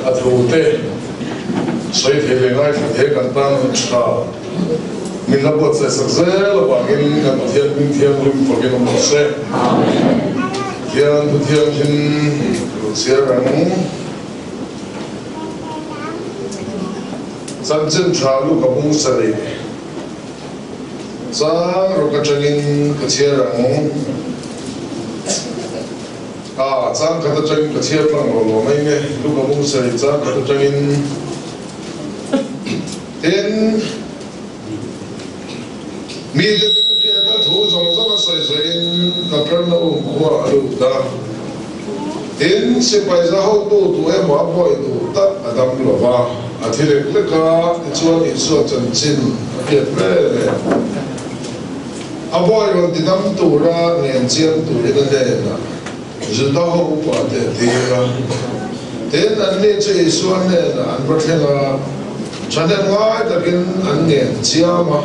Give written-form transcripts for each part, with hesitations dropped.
A thu te sawi thei leh ngaithla thei kan tan hun tha min la buatsaih sak zel avangin kan Pathian hming thianghlim fakin awm rawh se. Pathian thu thianghlim lo chhiar ang. Chanchin tha Luka bung sarih chang rawk atangin ka chhiar ang. A, chang khat atangin ka chhiar tlang lo lo mai nge, Luka bung sarih chang khat atangin. Tin, mite chu hriat a thu zawng zawng a sawi sawiin Kapernaum khua a lut a. Tin, sipai za hotu tu emaw a buai duh tak a dam lo va, a thi lek lek a, tichuan Isua chanchin a hriat ve leh. A buai rawn ti dam tura ngen chiang turin a hnenah Juda ho upa te a tir a. Tin, anni chu Isua hnenah an va thleng a, thahnem ngai takin an ngen chiam a.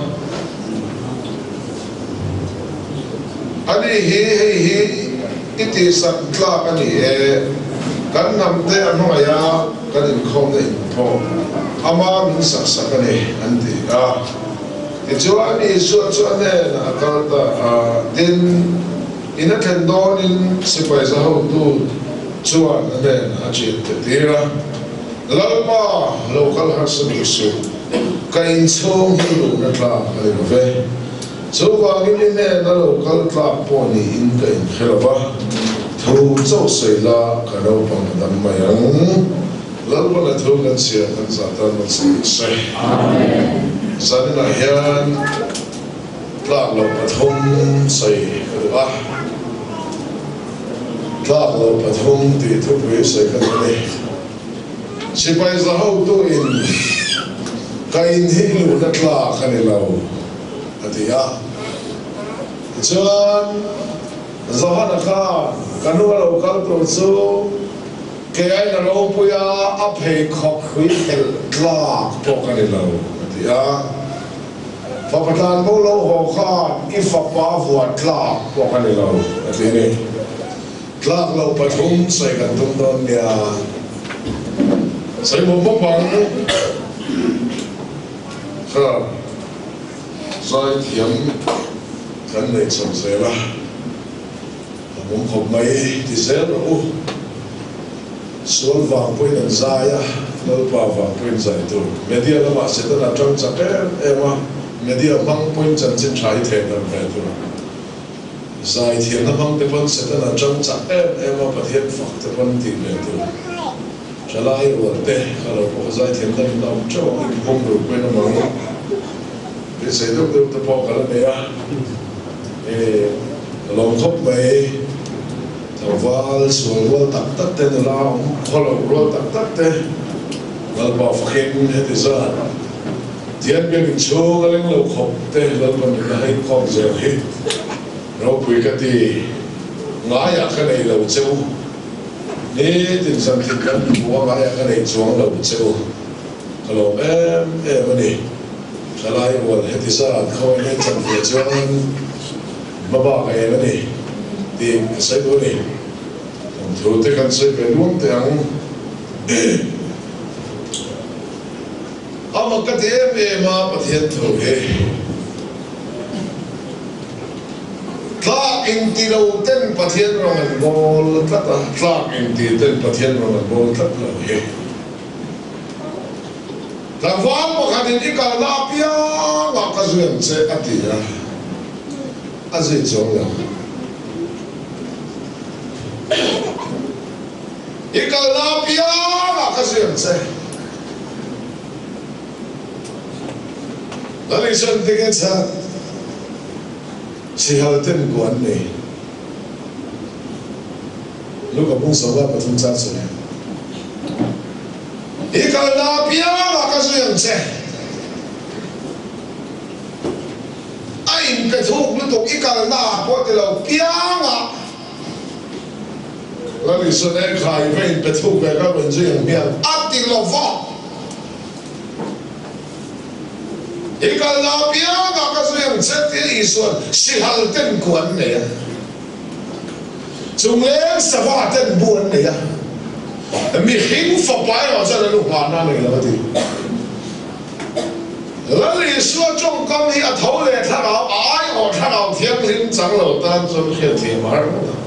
Ani hi hei hi i tihsak tlak a ni e, kan hnam te a hmangaih a, kan inkhawmna inpawh ama min sak sak a ni, an ti a. Tichuan, Isua chu a hnenah a kal ta a, tin, in a thlen dawnin sipai za hotu chuan a hnenah a chin ta tir a, Lalpa, lo kal harsa duh suh, ka inchhung hi luhna tlak a ni lo ve. Chuvangin i hnena lo kal tlak pawh niin ka inhre lo va, thu chauh sawi la ka naupang a dam mai ang. Lalpana thu kan chhiar kan zah tan rawh se se. Zaninah hian tlak loh pathum sawi ka duh a, tlak loh pathum tih thupui sawi ka duh a ni. Sipai za hotu in ka in hi luhna tlak a ni lo a ti a, tichuan Johana khan ka nu a lo kal tur chu Kei ain a ropui a, a pheikhawk hrui phelh tlak pawh ka ni lo, a ti a. Fapa tlan bo lo haw khan i fapa vuah tlak pawh ka ni lo, a ti a ni. Tlak loh pathum sawi kan tum dawn nia. Sawi mawp mawp ang. Kha zaithiam kan neih chho zel a. A mum khawp mai ti zel rawh u. Sual vang pawhin an zai a, Lalpa vang pawhin zai tur. Media lamah Setana tang chak em em a, media hmang pawhin chanchin tha hi theh darh ve tur. Zai thiamna hmang te pawn Setana tang chak em em a, Pathian fak te pawn tih ve tur. Thalai rual te ka lo pawh zai thiamna min awm teuh ang, inhum ru pawhin awm ang. Beisei deuh deuh te pawh ka la nei a. Ka lawm khawp mai. Tlangval sual rual tak tak te, nula awm khawlo rual tak tak te, Lalpa fakin heti zat Thian biak inchhung a leng lo khawp te Lalpa nunna hei khawm zel hi ropui ka ti. Ngaiah ka nei lo che u. Nitin zantin kan hmu a ngaiah ka nei chuang lo che u. Ka lawm em em a ni. Thalai rual heti zat khawi nei chak ve chuan hma bak a em a ni tih ka sawi duh a ni. Thawmthu te kan sawi ve luam teh ang. A mak ka ti em em a Pathian thu hi tlak inti lo ten Pathian rawng an bawl tlat a, tlak inti ten Pathian rawng an bawl tlat lo hi. Tlangval pakhatin i kalna apiangah ka zui ang che a ti a, a zui chuang lo. I kalna apiangah ka zui ang che. Lal Isuan tinge chhan sihal ten ku an nei. Luka bung 13 chang sawi. I kalna apiangah ka zui ang che. A inpe thuk lutuk i kalna ah pawh ti lo piangah Lal Isuan e kha i va inpe thuk ve ka rawn zui ang hian a ti lo va. I kalna apiangah ka zui ang che tia Isuan sihal ten ku an nei a. Chungleng sava ten bu an nei a. Mihring fapa erawh chuan a lu nghahna a nei lo a ti. Lal Isua tawngkam hi a tho leh thlarau, a aiawh thlarau thianghlim chang lo tan chuan hriatthiam a har ngawt ang.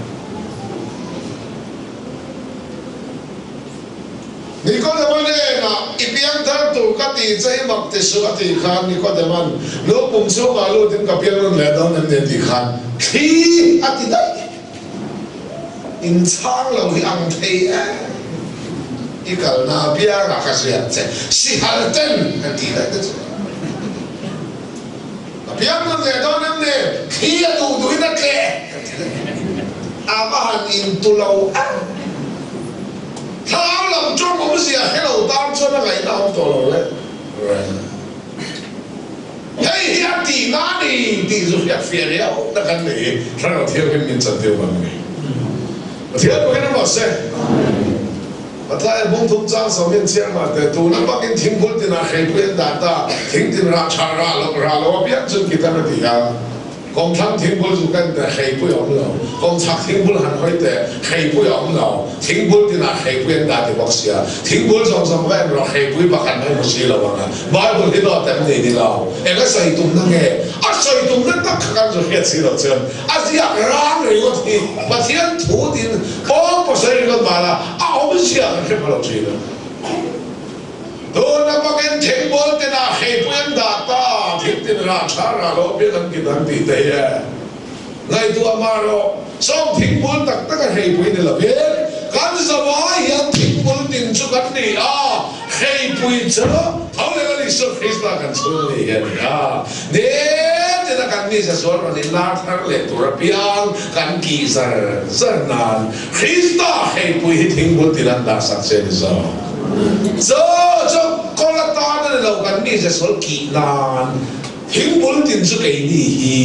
Nikodema hnenah, I piangthar tur ka ti che hi mak ti suh a tih khan Nikodeman, Nu pum chhungah lutin ka piang rawn leh dawn em ni a tih khan thli a ti daih. Inchhang lo hi ang thei em? I kalna apiangah ka ziak che, sihal ten an tih daih te chu. Ka piang rawn leh dawn em ni? Thli a duh duhin a tleh kan ti daih. A va han intu lo em? Thlarau lam tawng awmzia hre lo tan chuan a ngaihna awm tawh lo le. Reng. Hei hi a tihna a ni tih chu hriat fiah riau na kan nei. Thlarau Thianghlim min chantir vang a ni. Pathian pawhin a ruat se. Pathian bung thum chang sawm hian chiang mah teh tuna bakin thingbul tinah hreipui an dah ta, thing tin rah tha rah lo rah lo apiang chuan kitan a ti a. Kawmthlang thingbul chu kan teh hreipui a awm lo, kawmchhak thingbul han hawi teh hreipui a awm lo, thingbul tinah hreipui an dah ti bawk sia, thingbul zawng zawng va en rawh hreipui pakhat mai hmu si lo ang a, Bible hi dawt em ni ni lo, eng a sawi tumna nge? A sawi tumna tak kha kan zu hriat si lo chuan a ziak rang ringawt hi Pathian thu tin Pawl pasarih ringawt mah la a awmzia kan hre pha lo thin a. Tuna bakin thingbawl tinah hreipui an dah ta, thil tin rah tha rah lo apiang an kit ang tih te hi e. Ngaihtuah mah rawh, sawng thingbul tak taka hreipui ni lovin kan zavai hian thingbul tin chu kan ni a, hreipui chu tho leh Lal Isua Krista kan chhung a ni hi a ni a. Nitin a kan mi zazual rawn in lar thar leh tur apiang kan kih zar zar nan Krista hreipui hi thingbul tin an dah sak che ni zawk. Chu chu kawl atan a ni lo kan mi zazual kih nan thingbul tin chu keini hi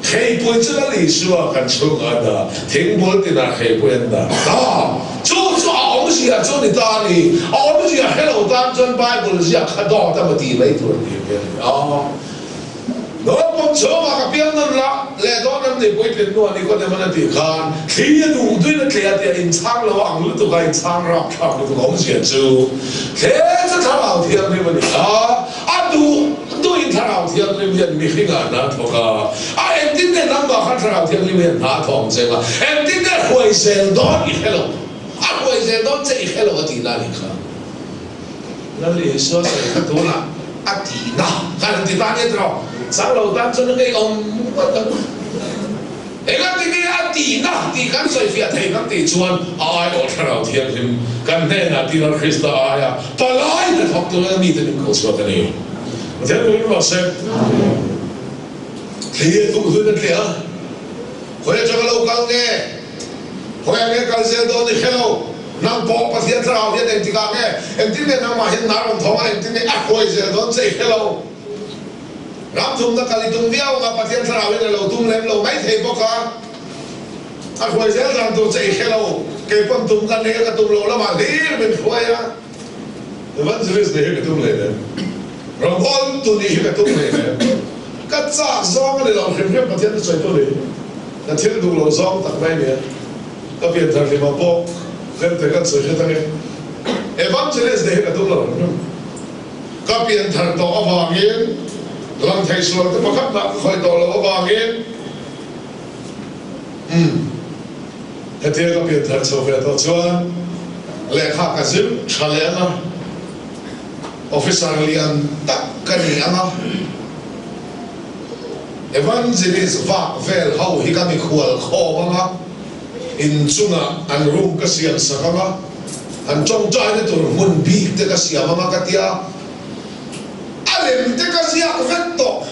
hreipui chu Lal Isua kan chhungah a dah, thingbul tinah hreipui an dah ta. Chu chu a awmzia chu ni ta a ni. A awmzia hre lo tan chuan Bible ziak kha dawt emaw tih mai tur a ni hian a ni a. Naupang chhungah ka piang nawn la leh dawn em ni puitlin hnuah ni kawt emaw na tih khan thli a duh duin a tleh a tia inchhang lo a ang lutuk a, inchhang rapthlak lutuk a awmzia chu thle chu thlarau thianghlim a ni a, a duh duhin thlarau thianghlim hian mihringah hna a thawk a, a engtin nge nangmah khan thlarau thianghlim hian hna a thawk ang che nga, engtin nge hruaizel dawn i hre lo, a hruaizel dawn che i hre lo a tih na a nih kha. Lal Isua sawi kha tunah a tihna khan an ti ta nia tiraw? Chang lo tan chuan a ngei awm ngawt ang. Enga ti nge a tihna tih kan sawi fiah thei kan tih chuan a aiawh Thlarau Thianghlim kan hnenah ti Lal Krista aia palai hnathawk tura mite min ko chhuak a ni. Pathian turin ruah se. Thli a duh hlun a tleh a, khawi atanga lo kal nge? Khawi ah nge kal zel dawn i hre lo. Nang pawh Pathian thlarau hian engtikah nge, engtin nge nangmah hian nar rawn thawng a, engtin nge a hruai zel dawn che i hre lo. Ram thumna kal i tum viau anga Pathian thlarau hian a lo tum lem lo mai thei bawk a, a hruai zel dan tur che i hre lo. Kei pawn tum ka nei a, ka tum lo lamah hlir min hruai a. Evangelist nih hi ka tum hlei nem. Rawngbawltu nih hi ka tum hlei nem. Ka chak zawng a ni lo hrim hrim Pathian chu sawi tu ni. Ka thil duh lo zawng tak mai nia. Ka pian thar hlimah pawh tlem te kan sawi hret ange. Evangelist nih hi ka tum lo hrim hrim. Ka pian thar tawh avangin lang thei sual te pakhat mah ka khawih tawh loh avangin umm hetia ka pian thar chho ve tawh chuan lehkha ka zir tha leh anga officer lian tak ka ni anga Evangelist vak vel ho hi ka mikhual khawm anga, in chungah an room ka siam sak anga, an tawngtaina tur hmun bik te ka siam anga ka tia, a lem te ka ziak vek tawh.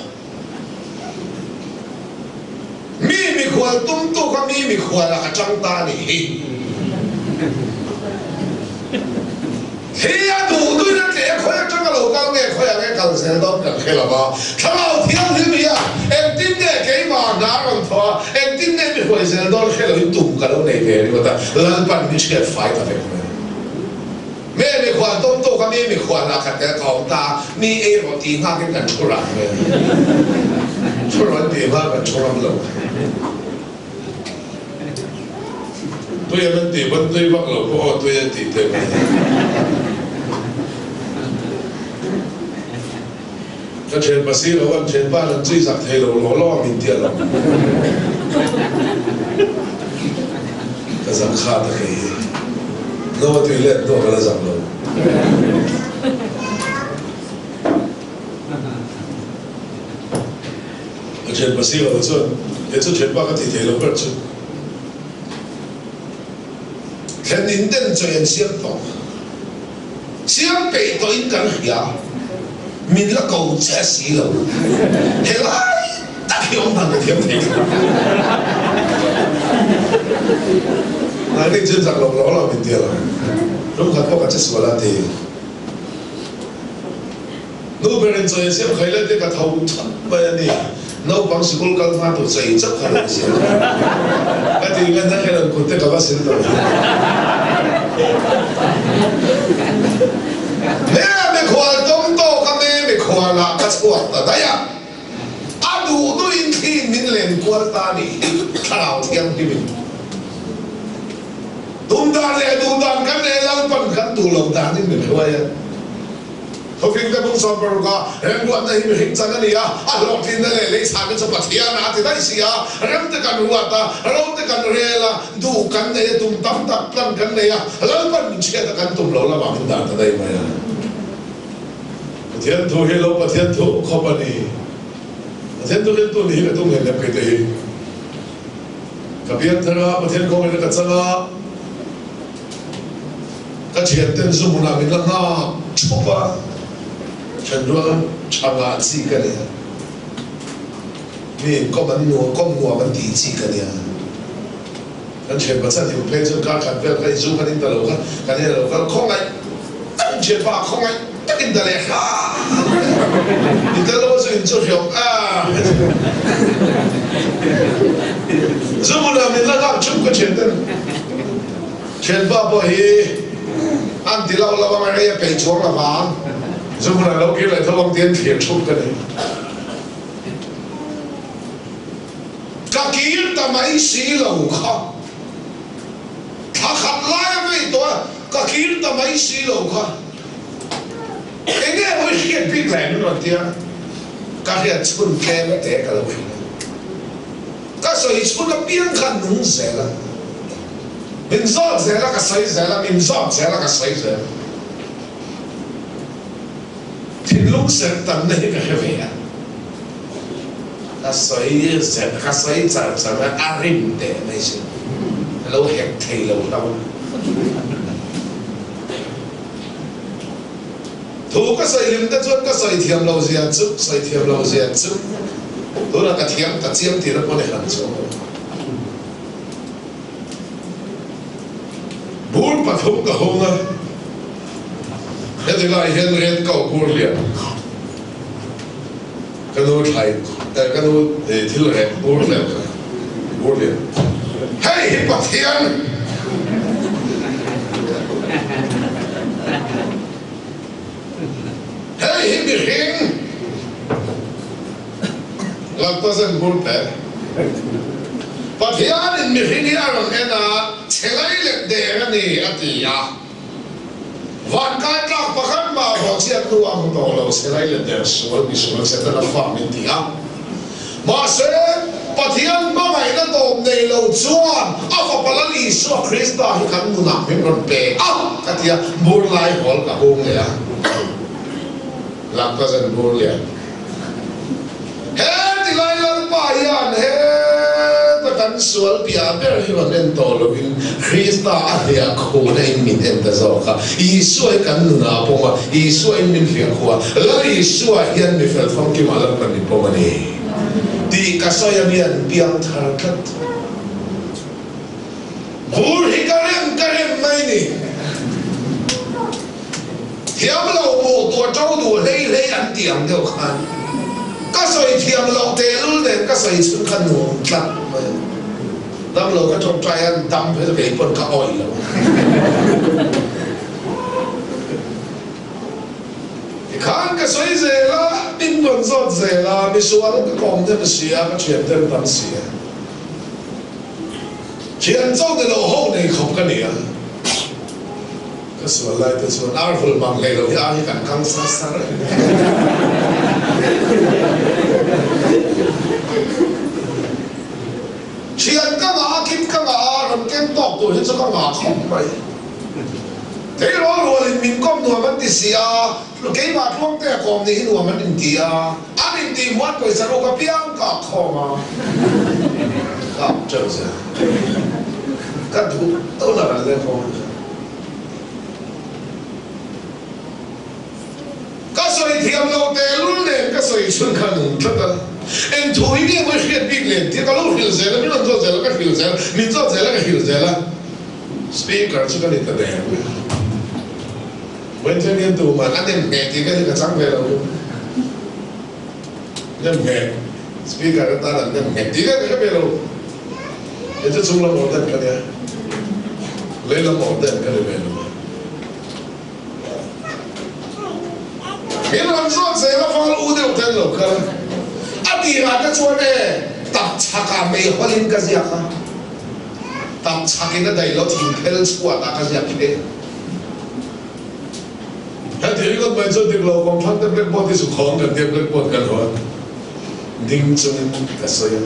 Mi mikhual tumtu kha mi mikhualah a tang ta a nih hi. Hi a duh duin a tleh a, khawi atanga lo kal nge, khawi ang e kal zel dawn kan hre lo va. Thlarau Thianghlim hian engtin nge keimah hna a rawn thawh a, engtin nge mi hruai zel dawn hre loin tum ka lo nei ve ringawt a, Lalpan mi hriat fai ta vek mai. Me mikhual tum tu kha mi mikhual ah khat tel ka awm ta a, mi ei rawh tih nghakin kan thu rang ve. Thu rawn tih nghak kan thu ram lo. Tui em an tih pawn tui vak lo pawh aw tui an tih te mai. Ka thianpa si lo an thianpa an chui zak thei lo law law min tia lo. Ka zak kha ta kei hi. No a tui let hnuah ka la zak lo. Ka thianpa si lo chuan kei chu thianpa ka ti thei lo ber chu. Thlen in den chawi an siam tawh. Siam peih tawhin kan hria, min la ko che si lo. Helai tak hi awm dan ka thiam thei lo. Nangni chu zak lo lo lo min ti a lo. Rum khat pawh ka che sual a ti. Nu berin chawi a siam khai lai te ka tho that mai a ni. Naupang sikul kal hma tur chawi chauh kha lo siam a. Ka ti nge na hian an kut te ka va sil tawh. Me mikhual tawng tawk a me mikhual ah ka chhuak ta daih a. A duh duhin thliin min len kual ta a nih hi Thlarau Thianghlim in. Tum dan leh duh dan kan nei Lalpan kan duh lo danin min hruai a. Thawkin ka bung 60 a, remruatna hi mihring chan a ni a, a hlawhtlinna leh leichhahna chu Pathian a ti daih si a, rem te kan ruat a, ro te kan rel a, duh kan nei a, tum tam tak plan kan nei a, Lalpan min chhiat a kan tum lo lamah min dan ta daih mai a. Pathian thu hi lo Pathian thu khawp a ni. Pathian thu riltu nih hi ka tum hlen lem kei te hi. Ka pianthar a, Pathian kawngin ka chang a. Ka thianten zu hmunah min la nghak thup a, thenrual tha ngah chi ka nia. Mi in kawm an nuam, kawm nuam an tih chi ka nia. Kan thian pachan him phei chuan kar khat vel kha i zu kan in ta lo kha, kan in lo kal khawngaih takin thianpa khawngaih takin ta leh hram i tel lo chu in chu hriam a. Zu hmunah min la nghak thup ka thianten. Thianpa pawh hi an ti lo lo ang a, rei a peih chuang lo vang. Zu hmunah lo kir leh tho ang tiin thlir thup ka ni. Ka kir ta mai si lo kha. Thla khat lai a vei tawh a, ka kir ta mai si lo kha. Eng nge maw i hriat bik leh min rawn ti a, ka hriat chhun tlem te ka lo hrilh a. Ka sawi chhun apiang kha nung zel a, min zawt zel a ka sawi zel a, min zawt zel a ka sawi zel. Thinlung serh tanna hi ka hre ve a, ka sawi zel, ka sawi char char a, a rim teh mai sin, ka lo hek thei lo hlauh a. Thu ka sawi hlim te chuan ka sawi thiam lo zia chu, sawi thiam lo zia chu tunah ka thiam ta chiam tihna pawh ni hran chuang lo. Bur pathum ka hung a, heti lai hian red cow bur lian ka nu thlai ka nu thil rek bur lian kha bur lian hei hi Pathian Hei hi mihring Lalpazen bur pe. Pathianin mihring hi a rawn en a, chhe lai leh der a ni a ti a. Vankai tlak pakhat mah hlawhchhiat hnu a hmu tawh lo, chhe lai leh der sual misual Setana fa min ti a. Mahse, Pathian hmangaihna tawp nei lo chuan a Fapa Lal Isua Krista hi kan nunah min rawn pe a, ka ti a, bur lai hawl ka hung leh a, Lakka zan bur lian. He tilai Lalpa hian heta kan sual piah ber hi rawn en tawh lovin Krista a hliah khuhna in min en ta zawk a, Isua hi kan nunah a pawm a, Isua in min hliah khuh a, Lal Isua hian mi fel famkimah Lalpa min pawm a ni tih ka sawi a mi an piang thar tlat. Bur hi ka rem ka rem mai ni. Thiam lo hmuh tur to duh hlei hlei an ti ang deuh khan ka sawi thiam loh tehlul nen ka sawi chhun kha nuam tlat mai a. Dam lo ka tawngtai a, dam phel kei pawn ka awih lo. Tikhan ka sawi zel a, min rawn zawt zel a, misual ka kawm hnem si a, ka thian ten tam si a. Thian chauh ni lo ho nei khawp ka ni a. Ka sual lai te chuan ar vul mang hlei lo hi ar hi kan kang sar sar reng mai. Thian ka ngah a, kip ka ngah a, rawn keng tawk tur hi chu ka ngah khawp mai. Tleirawl rualin min kawm nuam an ti si a, keimah tluangte a kawm nih hi nuam an inti a, an intih hmuan pawisa ruk apiang ka khawm a, ka up teuh zel. Ka duh deuh la ral leh khawm a. Ka sawi thiam lo tehlul nen ka sawi chhun kha nung tlat a, eng thu hi nge mawi hriat bik len tih ka lo hrilh zel a, min rawn zawt zel a ka hrilh zel, min zawt zel a ka hrilh zel a, speaker chu ka ni ta der mai. Vawiin hian tuman a nem ngheh tih ka hi ka chang ve lo. Nem ngheh, speaker atan an nem ngheh tih ka hre ve lo. Hei chu chung lam awm dan ka nia, lei lam awm dan ka ni ve lo. Min rawn zawt zel a val u deuh ten lo kal a tirah te chuan e tap chhakah mei hawlin ka ziak a, tap chhakin a daih lo thing phel chhuatah ka ziak khi Heti ringawt mai chu dik lo kawng thlang te blackboard hi zukhawng kan tia blackboard kan hawn ding chungin ka sawi a,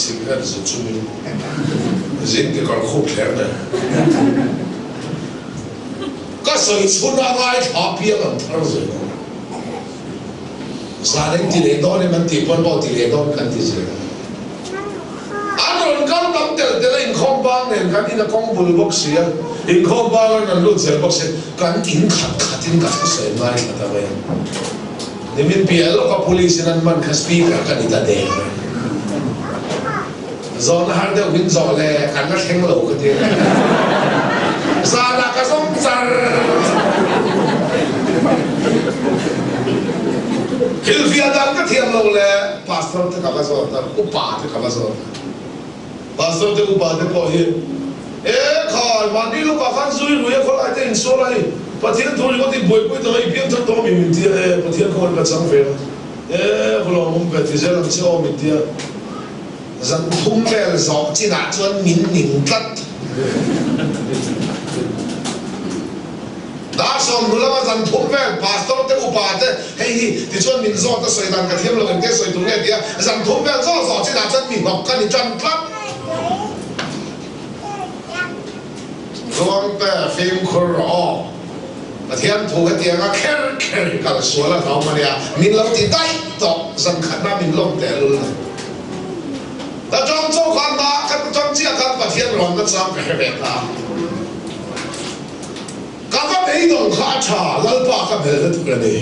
cigarette zu chungin zing tikawr khup thler nen. Ka sawi chhun a ngaithla piang ang thar zel a. Zan eng ti leh dawn em an tih pawn aw ti leh dawn kan ti zel a. An rawn kal tam tel tel a inkhawm bang nen kan in a kawng bul bawk si a, inkhawm bang a rawn lut zel bawk si a, kan in khat khat in ka thusawi ngaithla ta mai a. Nimin piah lawka police in an man kha speaker ka ni ta der mai. Zawhna har deuh min zawh le kan la thleng lo ka ti a. Zanah ka zawng char char. Thilfiah dan ka thiam lo le pastor te ka va zawt a, upa te ka va zawt a. Pastor te upa te pawh hi e khai mahni lukah khan zui rui a khawlai te insual a hei Pathian thu ringawt i buaipui tawh a i piang thar tawh a mi min ti a e Pathian khawngaih ka chang ve a e vawlawm awm ve ti zel ang che aw min ti a. Zan thum vel zawh chinah chuan min ning tlat. Dar 20 lama zan thum vel pastor te upa te hei hi tichuan min zawt a sawi dan ka thiam lo engtia sawi tur nge tia zan thum vel zawh zawh chinah chuan mi hnawk ka ni tan tlat. Zuangte fimkhur rawh aw. Pathian thu hetianga kher kher hi kal sual a hlawm a nia, min lo ti daih tawh, zan khatna min lawm teh lul lo. Ka tawng chauh khan na, ka tawng chiah khan Pathian rawnna chang ka hre ve ta. Ka va beidawng kha a tha, Lalpa ka bel lutuk a ni.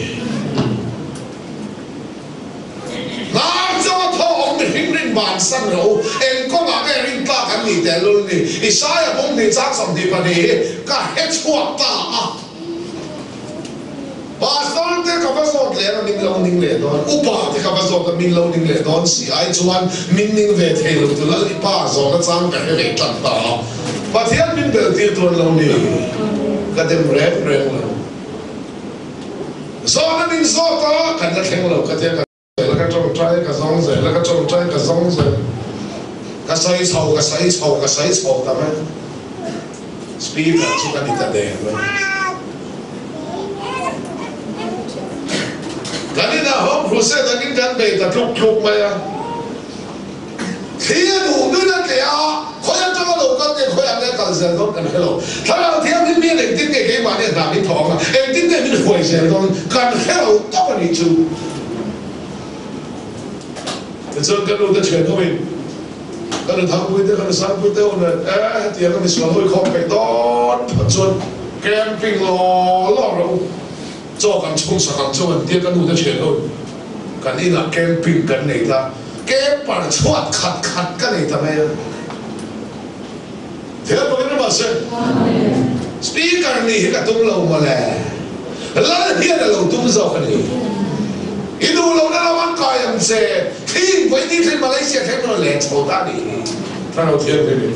Hnar chauh a thaw awm mihring rin bansan rawh u, eng kawngah nge rin tlak an nih teh lul ni? Isaia bung hnih chang 22 hi ka hre chhuak ta a. Pastor te ka va zawt leh a, min lo ning leh dawn. Upa te ka va zawt a, min lo ning leh dawn si ai chuan min ning ve thei lo tu Lal i pa zawhna chang ka hre ve tan ta a. Pathian min bel tir tuan lo ni, ka dem reng reng lo. Zawhna min zawt a, kan la thleng lo ka tia ka zel a, ka tawngtai ka zawng zel a, ka tawngtai ka zawng zel. Ka sawi chho, ka sawi chho, ka sawi chho ta mai. Speaker chu ka ni ta der mai. Kan inah Home Crusade angin kan bei ta tluk tluk mai a. Thli a duh nuin a tleh a, khawi atanga lo kal nge khawi ah nge kal zel dawn kan hre lo. Thlarau Thianghlim hian engtin nge keimahni hna min thawh ang a, engtin nge min hruai zel dawn kan hre lo tawp a nih chu. Tichuan ka nu te thian ho in ka nu Thangpui te ka nu Sangpui te ho nen e hetiang a misual hawi khawm peih dawn phawt chuan camping law law rawh u, chaw kan chhung sak ang chu an tia ka nu te thian ho in kan inah camping kan nei ta. Camper chhuat khat khat ka nei ta mai a. Thil pakin ram ah se. Speaker nih hi ka tum lo mawle. Lal hian a lo tum zawk a ni. I duh lo na lam an kai ang che. Thing pawh i ni thin Malaysia thleng rawn leh chho ta nih hi. Thlarau Thianghlim in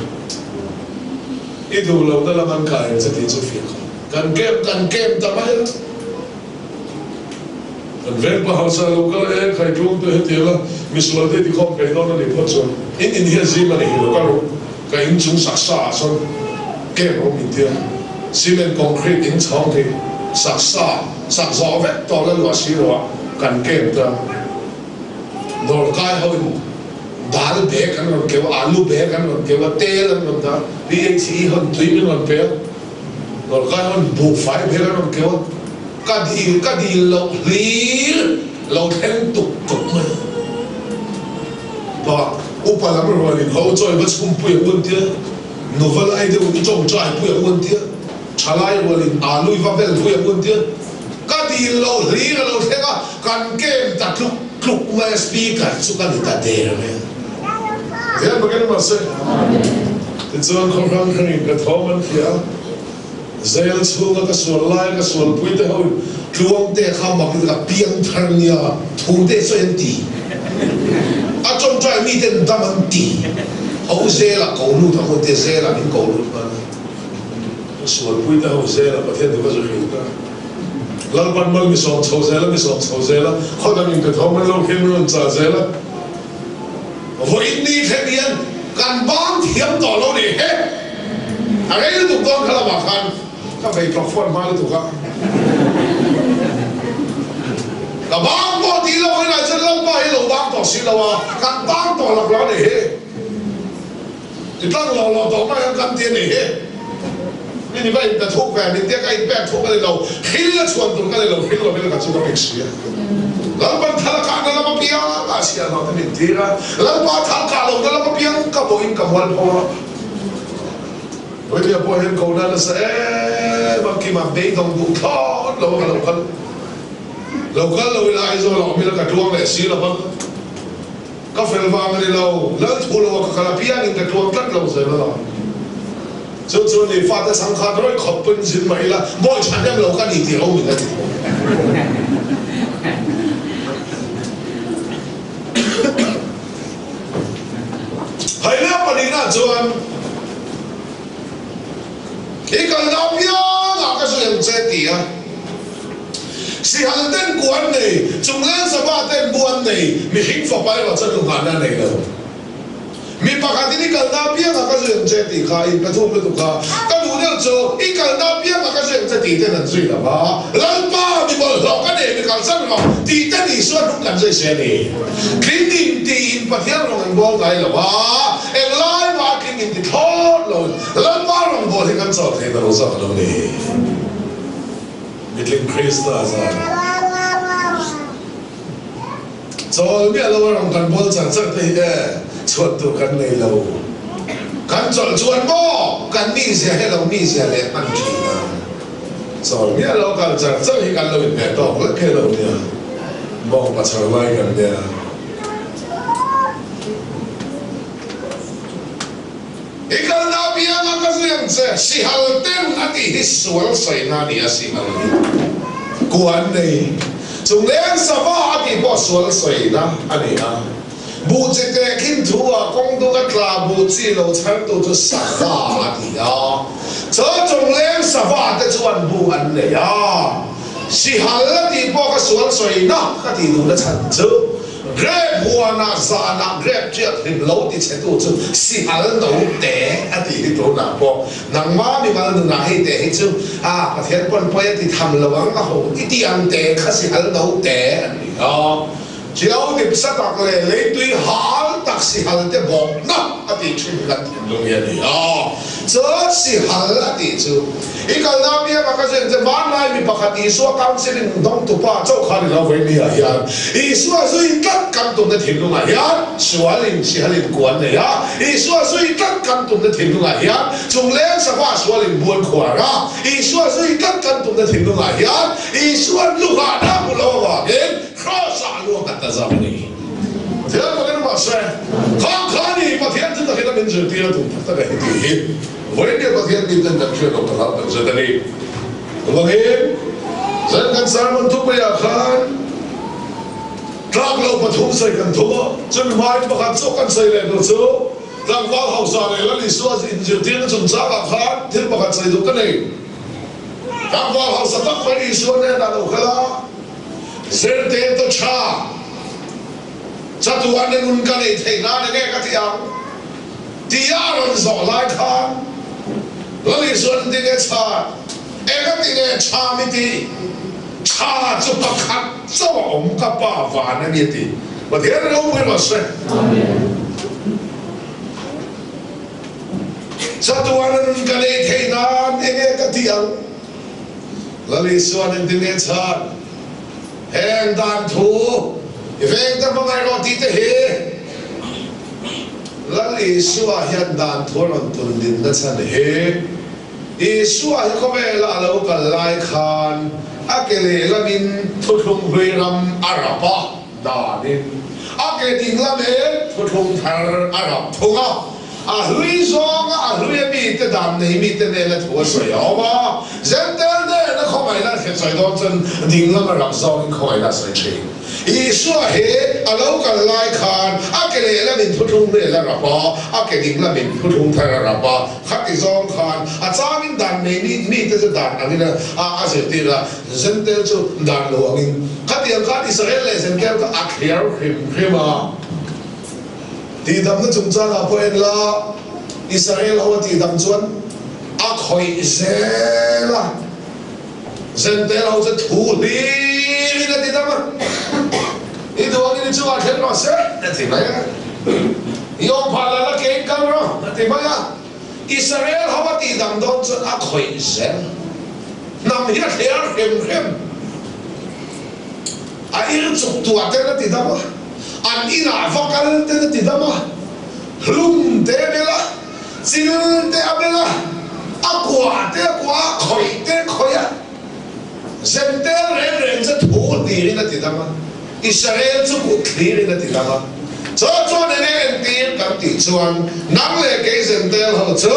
i duh lo na lam an kai ang che tih chu fiah kha. Kan camp kan camp ta mai a. Kan veng pa hausa lo kal e, khai tlung te hetiang a misual te tikhawm phei dawn a nih phawt chuan in in hi a zim a ni hi lo kal ru. Ka in chung sak sa ah sawn camp a awm intia cement concrete in chhawng thei sak sa sak zawh vek tawh la luah si lo ah kan camp ta dawrkai ho in dal bag an rawn keu a alu bag an rawn keu a tel an rawn dah PHE ho in tui min rawn pe a dawrkai ho in buhfai bag an rawn keu a ka dil ka dil loh hlir lo thleng tuk tuk mai a. Pa upa lam rual in ho chawi va chhum pui ang u an tia, nuva lai deuh in tawngtai pui ang u an tia, thalai rual in alu i va vel pui ang u an tia. Ka dil lo hlir a lo thleng a, kan kem ta tluk tluk mai a, speaker chu ka ni ta der mai a. Tihian bakin a mahse, tichuan khawhrang hrangin ka thawm an hria a. Jail chhunga ka sual lai ka sualpui te ho in tluang te kha mak in ka piang thar nia thu te sawi an ti. A tawngtai mi ten dam an ti. Ho zela ko lut ang hun te zela min ko lut hman a. Ka sualpui te ho zela Pathian thu ka zu hrilh ta. Lalpan mal mi sawm chho zela mi sawm chho zela khaw dang in ka tho man lo khin min rawn chah zela. Vawiin ni thleng hian kan bang thiam tawh lo ni he. A rei lutuk dawn kha lamah khan ka vei tlawk fuan hma lutuk a. Ka bang pawh tih lo inah chuan Lalpa hi lo bang tawh si lo a, kan bang tawh lak lo a ni hi. Ti tlang lo lo tawh mai ang kan ti a ni hi. Mi ni va inpe thuk ve, min tia ka inpek thuk a ni lo, hil a chhuan tur ka ni lo, hil lovin ka chu ka pek si a. Lalpan thal a kahna lam apiang ah chhiahhlawh te min tir a, Lalpa thal kah lohna lam apiang ka bawhin ka mual pho a. Vawinia pawh hian kohna nasa em a, Kima beidawng duh thlawt lo a ka lo kal lo kal lo ila Aizawl ah awm ila ka tluang leh si lo vang. Ka fel vang a ni lo, lal thu lo a ka kal apiangin ka tluang tlat lo zel a. Chu chu ni fate chhangkhat rawih khawp pawhin zin mah ila, bawi thahnem lo ka ni tih ho min la ti tho. Hailea pahnihna chuan, I kalna apiangah ka zui ang che ti a. Sihal ten ku an nei, chungleng sava ten bu an nei, mihring fapa erawh chuan lunghahna a nei lo. Mi pakhatin i kalna apiangah ka zui ang che tih kha in pe thuk lutuk a, ka duh deuh chu i kalna apiangah ka zui ang che tih ten an zui lo va, Lalpa mi bawlhhlawh ka nei mi kalsan rawh tih ten Isua hnung kan zui se a ni. Tling in tiin Pathian rawng an bawl ngai lo a, englai mah a tling in ti thlawt lo in Lalpa rawng bawl hi kan chawl thei ta lo zawk a lo ni. Mitling Krista zan chawl miah lo a rawn kan bawl char char te hi e chhuat tur kan nei lo. Kan chawlh chuan maw kan mizia hi a lo mizia leh hman thin a. Chawl miah lo kal char char hi kan lo inhmeh tawk lek he lo nia. Bawngpa char lai kan nia. I kalna apianga ka zui ang che, sihal ten a tih hi sual sawina a ni a, sihal hi ku an nei. Chungleng sava a tih pawh sual sawina a ni a. Buh chi teh khin thu ah kawng dung a tla buh chi lo chhartu chu sava a ti a. Chaw chungleng sava te chuan buh an nei a. Sihal a tih pawh ka sual sawina ka tih duhna chhan chu. Grep huanah zanah grep tiak hlim lo ti chhetu chu sihal no te a tih hi tunah pawh nangma mimal nunah hei te hi chu a Pathian pawn pawi a ti tham lo ang a ho i ti ang te kha sihal no te an ni a. Chiau dip sa tak leh leitui hal tak sihal te bawkna a tih thin kan thinlung hi a ni a. Chuan sihal a tih chu I kalna apiangah ka zir che vanlai mi pakhat Isua counselling dawngtupa chauh khan i lo vei mi ah hian Isua zui tlat kan tumna thinlungah hian sualin sihalin ku an nei a, Isua zui tlat kan tumna thinlungah hian chungleng sava sualin buan khuar a, Isua zui tlat kan tumna thinlungah hian Isuan luhahna hmu lo avangin Kraws-ah lu a nghat ta zam a ni. Pathian fakin mahse, khang kha ni Pathian chu takin a min zirtir a tum tak tak a hi tih hi. Vawiin Pathian mi ten kan hriat loh ka hlau tak zet a ni. Chuvangin, zan kan sermon thupuiah khan tlak lo pathum sawi kan thum a, chumi hmain pakhat zawk kan sawi leh hnu chu tlangval hausa leh Lal Isua inzirtirna chungchangah khan thil pakhat sawi duh ka nei. Tlangval hausa tak mai Isua hnenah lo kal a, Zirtirtu tha, chatuan i nun ka nei theih nan enge ka ti ang? Tia a rawn zawh lai khan Lal Isuan tinge chhan? Engatinge tha mi ti? Tha chu pakhat chauh a awm ka Pa van a ni a ti. Pathian ropui rawh se. Chatuan a nun ka nei thei nan enge ka tih ang? Lal Isuan engtinge chhan? Heng dan thu i veng te hmangaih rawh tih te hi Lal Isua hian dan thu a rawn tun din na chhan hi Isua hi khawvela a lo kal lai khan a ke lehlamin thuthlung hlui ram a rap a, danin a ke dinglamin thuthlung thar a rap thung a. A hlui zawnga a hlui a mite dan nei mite nena thu a sawi a awm a, Zentel nena khawngaihna a thlen sawi dawn chuan ding lama rak zawngin khawngaihna a sawi thin. Isua hi a lo kal lai khan a ke lehlamin thuthlung vel a rap a, a ke ding lamin thuthlung thar a rap a, khati zawng khan a changin dan nei mite chu dan angin a zirtir a, Zentel chu dan lo angin. Khatiang khan Israel leh Zentel kha a thliar hrim hrim a. Tihdamna chungchangah pawh en la, Israel ho a tihdam chuan a khawih zel a, Zentel ho chu thu hlirin a tidam a, I duh angin i chungah thleng rawh se a ti mai a, I awm phah la la kein kal rawh a ti mai a, Israel ho a tihdam dawn chuan a khawih zel, hnam hi a thliar hrem hrem. A ir chuk tuah ten a ti dam a, an inah va kal ten a ti dam a, hlum te a bel a, chil te a bel a, a kuah te a kuah a, khawih te a khawih a, Zentel reng reng chu thu hlirin a ti dam a, Israel chu kut hlirin a ti dam a. Chaw chuan enge entir kan tih chuan nang leh kei Zentel ho chu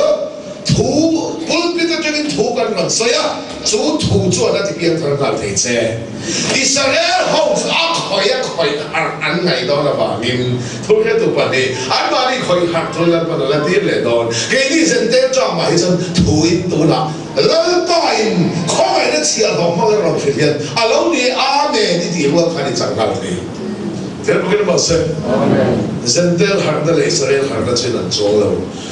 Thu, pulpit atangin thu kan rawn sawi a, chu thu chuan a ti piang thar nghal thei che. Israel ho chu a khawih a khawih harh an ngaih dawn avangin thu hretu pahnih anmahni khawih harh chu Lalpan a la tir leh dawn. Keini Zentel ṭamah hi chuan thuin tunah Lalpain khawngaihna chhiahhlawh hmang a rawn hrilh hian a lo ni Amen i tih rual khan i chang nghal thei. Thil pakin mahse, Zentel harhna leh Israel harhna chin an chuang lo.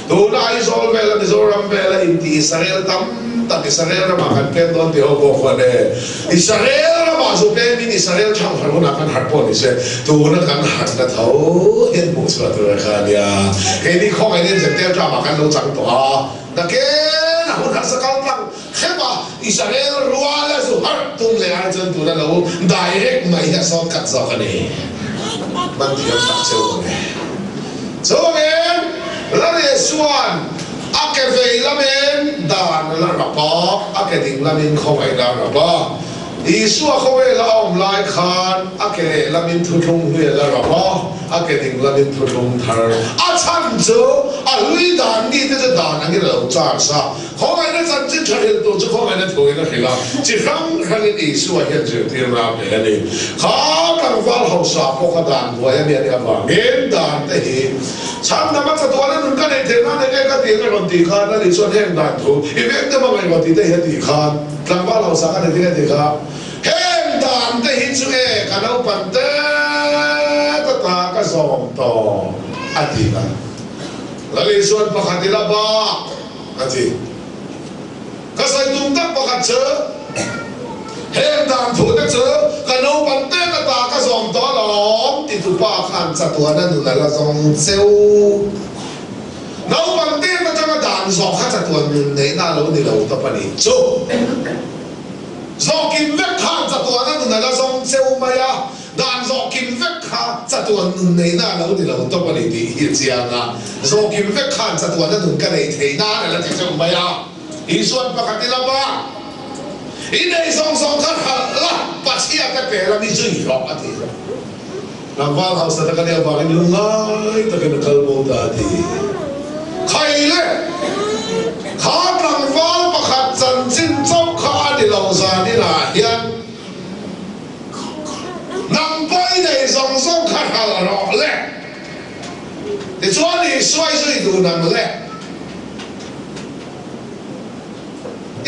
Tuna Aizawl vela Mizoram vela inti Israel tam tak Israel ramah kan pem dawn tih ho pawh khuan e. Israel ramah zu pemin Israel thang harh hunah kan harh pawh ni se tuna kan harhna tho hian hmuh chhuah tur a kha a nia. Keini khawngaih in Zentel tlamah kan lo chang tawh a, nakin a hun harsa kal tlang hrep a Israel ruala zu harh tum leh ai chuan tuna lo direct mai hi a sawt khat zawk a ni. Man thiam tak cheu ang e. Chuvangin, Lal Isua'n a ke vei lamin dan la rap a, a ke ding lamin khawngaihna a rap a. Isua khawvela a awm lai khan a ke leh lamin thuthlung hlui a la rap a, a ke ding lamin thuthlung thar. A chhan chu a hlui dan mite chu dan angin a lo charge a. Khawngaihna chanchin tha hrilh tur chu khawngaihna thuin a hrilh a, chi hrang hrangin Isua hian zirtirna a pe a ni. Kha tlangval hausa pawh kha dan buai a nia nih avangin dan te hi chhandam a chatuan a nun ka neih theih nan enge ka tih ang a rawn tih khan ani chuan heng dan thu i veng te hmangaih rawh tih te hi a tih khan tlangval hausa ka ni ding a ti kha heng dan te hi chu e ka naupan te ta ta ka zawm tawh a ti a. Lal Isuan pakhat ila bak. A ti. Ka sawi tum tak pakhat chu, heng dan thu te chu ka naupan pek ata ka zawm tawh alawm ti tu pa khan chatuan a nun a la zawng cheu. Naupan pek atanga dan zawh kha chatuan nun neihna a lo ni lo tawp a nih chu. Zawh kim vek khan chatuan a nun a la zawng cheu mai a. Dan zawh kim vek kha chatuan nun neihna a lo ni lo tawp a ni tih hi a chiang a, zawh kim vek khan chatuanna nun ka neih theih nan a la ti chauh mai a. Isuan pakhat i lama i nei zawng zawng kha hralh la, Pathian te pe la mi zui rawh a ti. Tlangval hausa tak a nih avangin lungngai takin a kal bo ta a ti. Khai le! Kha tlangval pakhat chanchin chauh kha a ni lo zaninah hian. Nang pawh i nei zawng zawng kha hralh rawh le. Tichuan Isua i zui dun ang le.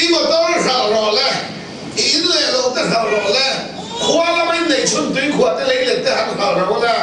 I motor hralh rawh le. I in leh lo te hralh rawh le. Khua lama in nei chhun tui khuah te lei let te han hralh rawh le.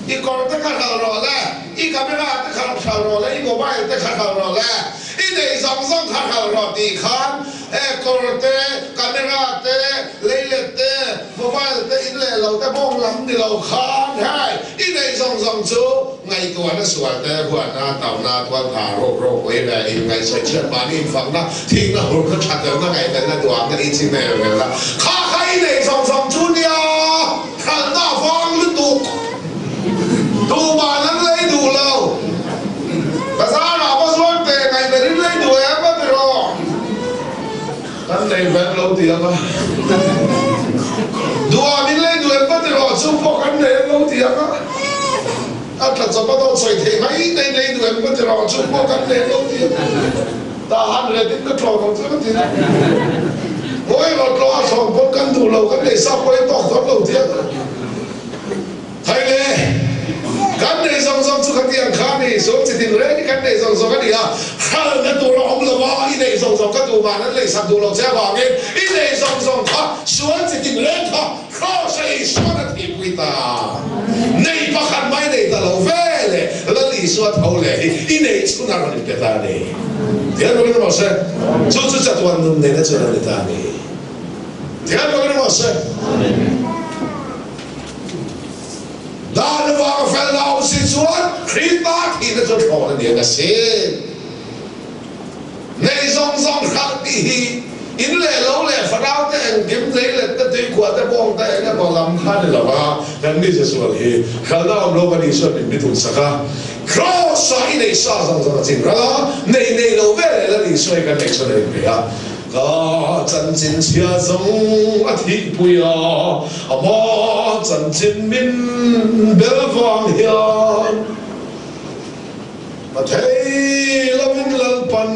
I kawr te kha hralh rawh le, i camera te kha hralh rawh le, i mobile te kha hralh rawh le, i neih zawng zawng kha hralh rawh tih khan he kawr te, camera te, leilet te, mobile te, in leh lo te bawng lam ni lo khan hei i neih zawng zawng chu ngaihtuahna sual te, huatna, tauhna, tualtha, rawk rawk pawh i leh inngaihsawi chhiat mahni infakna, thikna, hurna, thatelna, ngaihmelna, duhamna, inchhingna, elrelna kha kha i neih zawng zawng chu nia. Khalhna vang lutuk tumah an lei duh lo. Bazar ah va zuar pe ngaih berin lei duh em a ti rawh. Kan nei vek lo ti ang a. Duhah min lei duh em va ti rawh chu pawh kan nei ang lo ti ang a. A tla chawp a dawt sawi theih mai nei lei duh em va ti rawh chu pawh kan nei ang lo ti ang a. Tahan ret in ka tlawm ang chu ka ti a. Ngawi rawh tlawh a thlawm pawn kan duh lo kan nei sa pawh i tawk dawn lo tiang a. Thai le, kan nei zawng zawng chu khatiang kha a ni, sual chi tin reng hi kan nei zawng zawng a ni a, hralhna tur a awm lo a, i nei zawng zawng ka duh mah nan leisak duh lo che avangin i nei zawng zawng kha sual chi tin reng kha Kraws a Isuan a thihpui ta. Nei pakhat mai nei ta lo ve le, Lal Isua tho leh hi i nei chhun a rawn inpe ta a ni. Thian bawkin emaw se, chu chu chatuan nun neihna chuan a ni ta a ni. Thian bawkin emaw se, Dan avanga felna awm si chuan Krista thihna chu thlawn a ni ang asin. Nei zawng zawng hralh tih hi in leh lo leh fanau te engkim nei let te tuikhuah te bawng te eng emaw lam kha ni lo a, kan mi Jesual hi hralhna awm lo kan Isua min bitum sak a, Kraws ah i nei sa zawng zawng a chin ral a, nei nei lo ve leh Lal Isua hi kan nei chhawn a inpe a, ka chanchin chhia zawng a thihpui a, ama chanchin min bel vang hian. A thei lovin Lalpan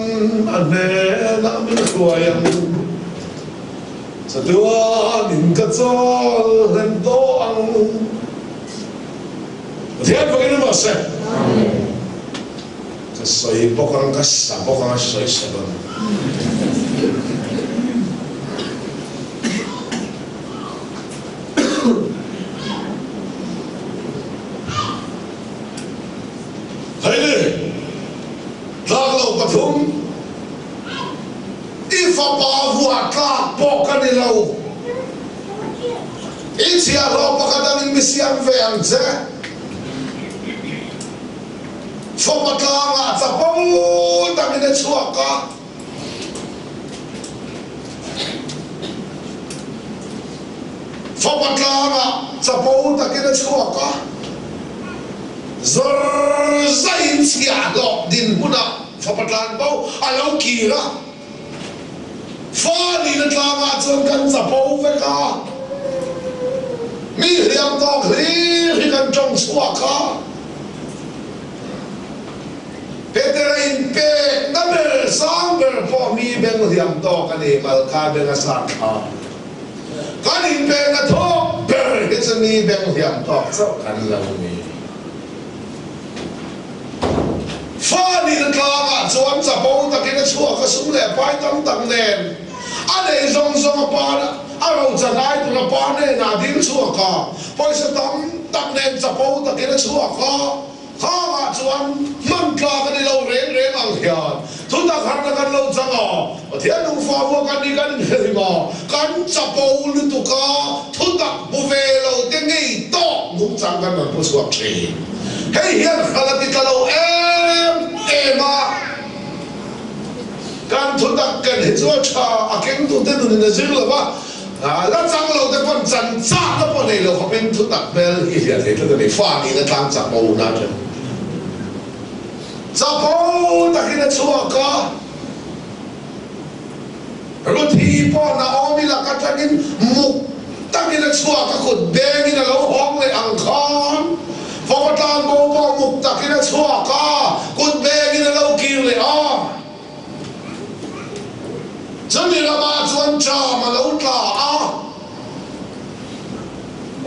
a hnenah min hruai ang. Chatuanin ka chawl hlen tawh ang. Pathian fakin awm rawh se. Ka sawi bawk ang, ka sa bawk ang, a sawi sa dawn. Heini, tlak lo pathum, i fapa vuah tlak pawh ka ni lo. I chhiahhlawh pakhat angin mi siam ve ang che. Fapa tlangah chapo takin a chhuak a. Fapa tlangah chapo takin a chhuak a, zawr zaiin chhiahhlawh dinhmunah fapa tlan bo a lo kir a. Fa nihna tlangah chuan kan chapo vek a, mi hliam tawk hlir hi kan tawng chhuak a. Petera inpekna ber sang ber pawh mi beng hliam tawk a ni, Malka beng a sat thla. Kan inpekna thawk ber hi chu mi beng hliam tawk chauh kan lo ni. Fa nihna tlangah chuan chapo takin a chhuak a, sum leh pai tam tak nen a neih zawng zawng a pa a rocha hnai tur a pa hnenah a ding chhuak a, pawisa tam tak nen chapo takin a chhuak a. Khangah chuan hman tlak a ni lo reng reng ang hian thutak harna kan lo chang a, Pathian nungfa vua kan ni kan inhre hlim a, kan chapo lutuk a, thutak hmu ve lo te ngei tawh nungchang kan rawn pu chhuak thin. Hei hian hral a ti tla lo em em a, kan thutak ken hi chu a tha, a kengtute nunin a zir lo va, La chang lo te pawn chan chak na pawh nei lo khawpin thutak hmel hi hliah thei tlat a ni. Fa nihna tlang chapo na atang chapo takin a chhuak a, Ruthi pawh Naomi lak atangin muk takin a chhuak a, kut bengin a lo hawng leh ang khan fapa tlang bo pawh muk takin a chhuak a, kut bengin a lo kir leh a. Chumi ramah chuan ṭam a lo tla a,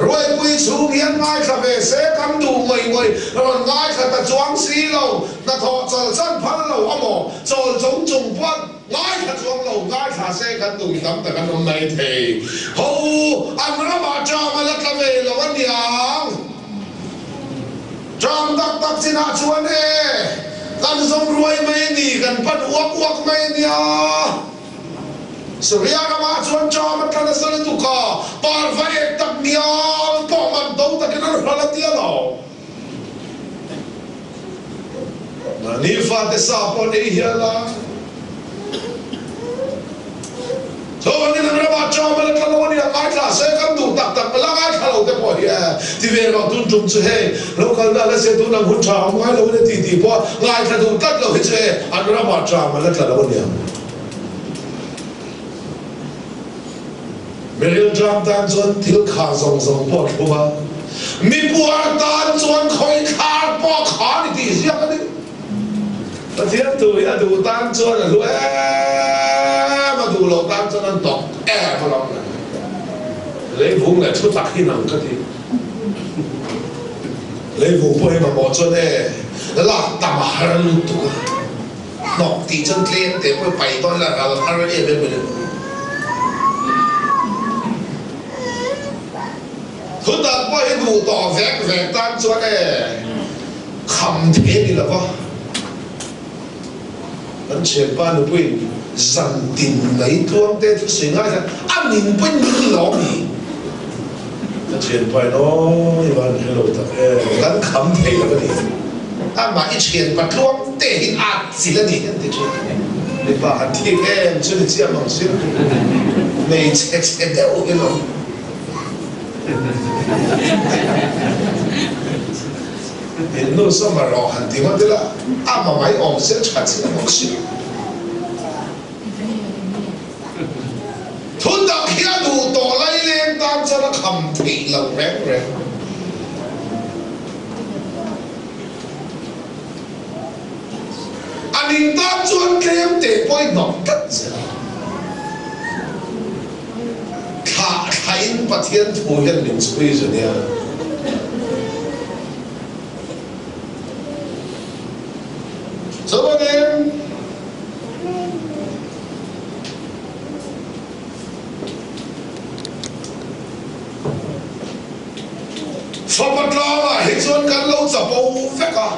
Ruaipui chhung hian ngaithla ve se kan duh ngawih ngawih, rawn ngaithla ta chuang si lo, hnathawh chawlh chan phal lo a maw, chawl chung chung pawh ngaithla chuang lo, ngaithla se kan duh tam tak an awm mai thei. Ho, an ramah ṭam a la tla ve lo a niang. Ṭam tak tak chinah chuan e, kan zawng ruai mai a ni, kan pan uak uak mai a nia. Syria ramah chuan ṭam a tla nasa lutuk a, parva ek tak ngial pawh man do takin an hral a tia lo. Mahni fate sa pawh an ei hial a. Chuvangin an ramah ṭam a la tla lo a nia, ngaithla se kan duh tak tak la ngaithla lo te pawh hi e ti ve rawh tun tum chu hei lo kalna la se tun ang hun ṭha awm ngai lo in a ti tih pawh ngaithla duh tlat lo hi chu e an ramah ṭam a la tla lo a nia. Miril ṭam tan chuan thil kha zawng zawng pawh a thlum a, mipuar tan chuan khawithlar pawh kha a ni tih ziak a ni. Pathian thu hi a duh tan chuan a hlu em, a duh loh tan chuan an tawk em a ram le. Leivung leh thu tak hi nang ka ti. Leivung pawh hi mamawh chuan e lak tam a har lutuk a, hnawk tih chuan tlem te pawh pai dawn la ral har em em a ni. Thu tak pawh hi duh tawh vek vek tan chuan e Kham thei a ni lo va, kan thianpa nupuiin zan tin mai tluang te chu sawi ngai khan a ning pawhin ning lo a ni. Ka thianpa in aw i van hre lo tak e, kan kham thei lo a ni. Amah i thianpa tluang te hi a chil a ni an ti thin. Mipa han thik em chu ni chiah mang sin, hmeichhe chhe deuh hi lo. In nu sawma rawh han ti ngawt ila, a ma mai awm sia tha chiah bawk si. Thu tak hi a duh tawh lai leng tan chuan a kham theih lo reng reng. A ning tan chuan tlem te pawh i hnawk tlat zel. Thlah thlain Pathian thu hian min chhui zu nia. Chuvangin, Fapa tlangah hi chuan kan lo chapo vek a.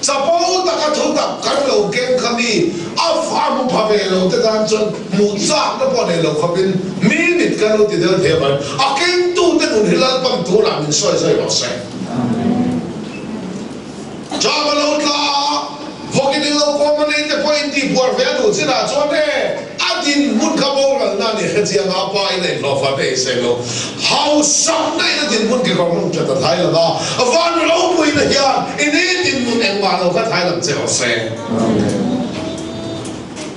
Chapo taka thutak kan lo keng kha mi a hmu pha ve lo te tan chuan hmuh chakna pawh nei lo khawpin mi mit kan lo ti deuh thei avangin a kengtute nun hi Lalpan tunah min sawi sawi rawh se. Chama lo tla a, vawkin in lo kawm a nei te pawh in tih buar ve a duh chinah chuan e a dinhmun kha boralna a ni hrechiang a, pa in a inhlawhfa te ei seng lo. Hausakna in a dinhmun kekawr hmun that a thai lang a, van ropuina hian i ni dinhmun engmah lo kha thai lang che rawh se.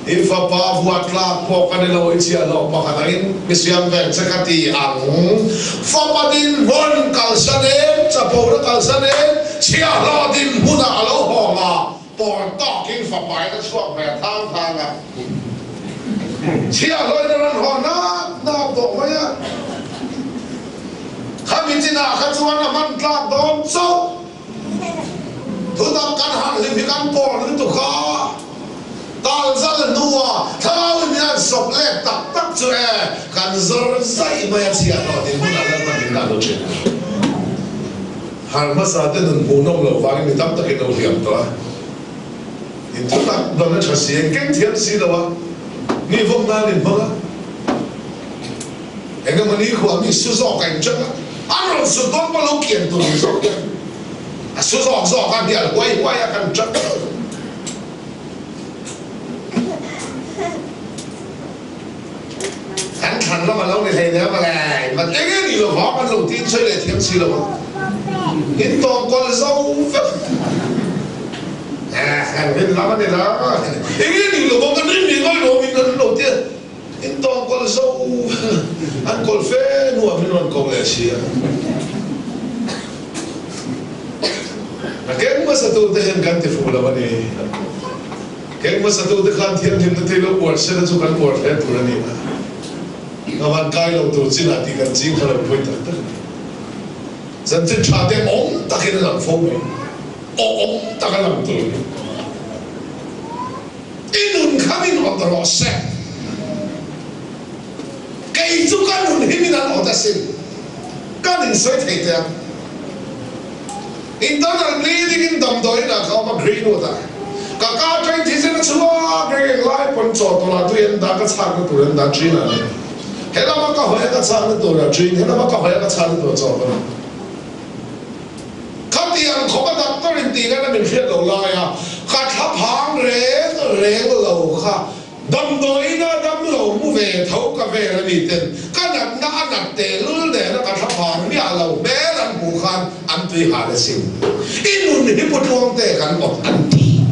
I fapa vuah tlak pawh ka ni lo, i chhiahhlawh pakhat angin mi siam vek che ka ti ang. Fapa dinhmun kalsan em, chapona kalsan em, chhiahhlawh dinhmunah a lo hawng a, Pawn tawkin fapa in a chhuak ve thang thang a, chhiahhlawhin a rawn haw nak nak tawh mai a. Khami chinah kha chuan a hman tlak dawn chauh. Thutak kan harh hlim hi kan pawn lutuk a, talzal hnua thlarau in min han sawp lek tak tak chu e, kan zawr zaih mai a chhiahhlawh dinhmunah Lalpan min dah lut thin. Har hmasa te nun hmuhnawm loh vangin mi tam takin lo hliam tawh a, in thu tak dawn a tha si, eng keng thiam si lo a, mi vawm nan in hmang a, eng emaw ni khuah mi su zawk a in chang a, an rawn su dawn pawh lo kian tur ni zawk hian a su zawk zawk a, hnial huai huai a kan chang. Kan thlan lam a lo ni hlei nia mawle, mat eng eng ni lo vang an lo tin sawi leh thiam si lo a, in tawng kawl zo vek eh kan rin lam a ni la, eng eng ni lo vang kan rin ni ngai lo min an lo tia, in tawng kawl zo vek an kawl fe hnuah min rawn ko leh si a. A keng hmasa tu te hian kan ti fuh lo a ni. Keng hmasatute khan thianghlimna te lo uar sela chu kan uar hle tur a ni a, a van kai lo tur chinah tih kan ching kha lo pawi tak tak a ni. Chanchin tha te awm takin a lang fo mai, awm taka lang tur a ni. I nun kha min awt rawh se, kei chu ka nun hi min an awt asin, kan insawi thei teh ang. Internal bleeding in damdawiin ah ka awm a Greenwood ah. Ka ka atangin thisen a chhuak reng eng lai pawn chaw tawlh ah tui an dah ka chhakna tur an dah thin a ni. He lama ka hawi a ka chhakna tur ah thin, he lama ka hawi a ka chhakna tur ah chaw tawlh ah. Khatiang khawp a doctor in tih ngan a min hriat loh lai a ka thla phang reng reng lo kha Damdawiin a dam lo mu ve tho ka vel a mi ten ka natna a nat tehlul nen a ka thla phang miah lo hmel an hmuh khan an tui hal asin. I nun hi pu Tluangte kan awt an ti.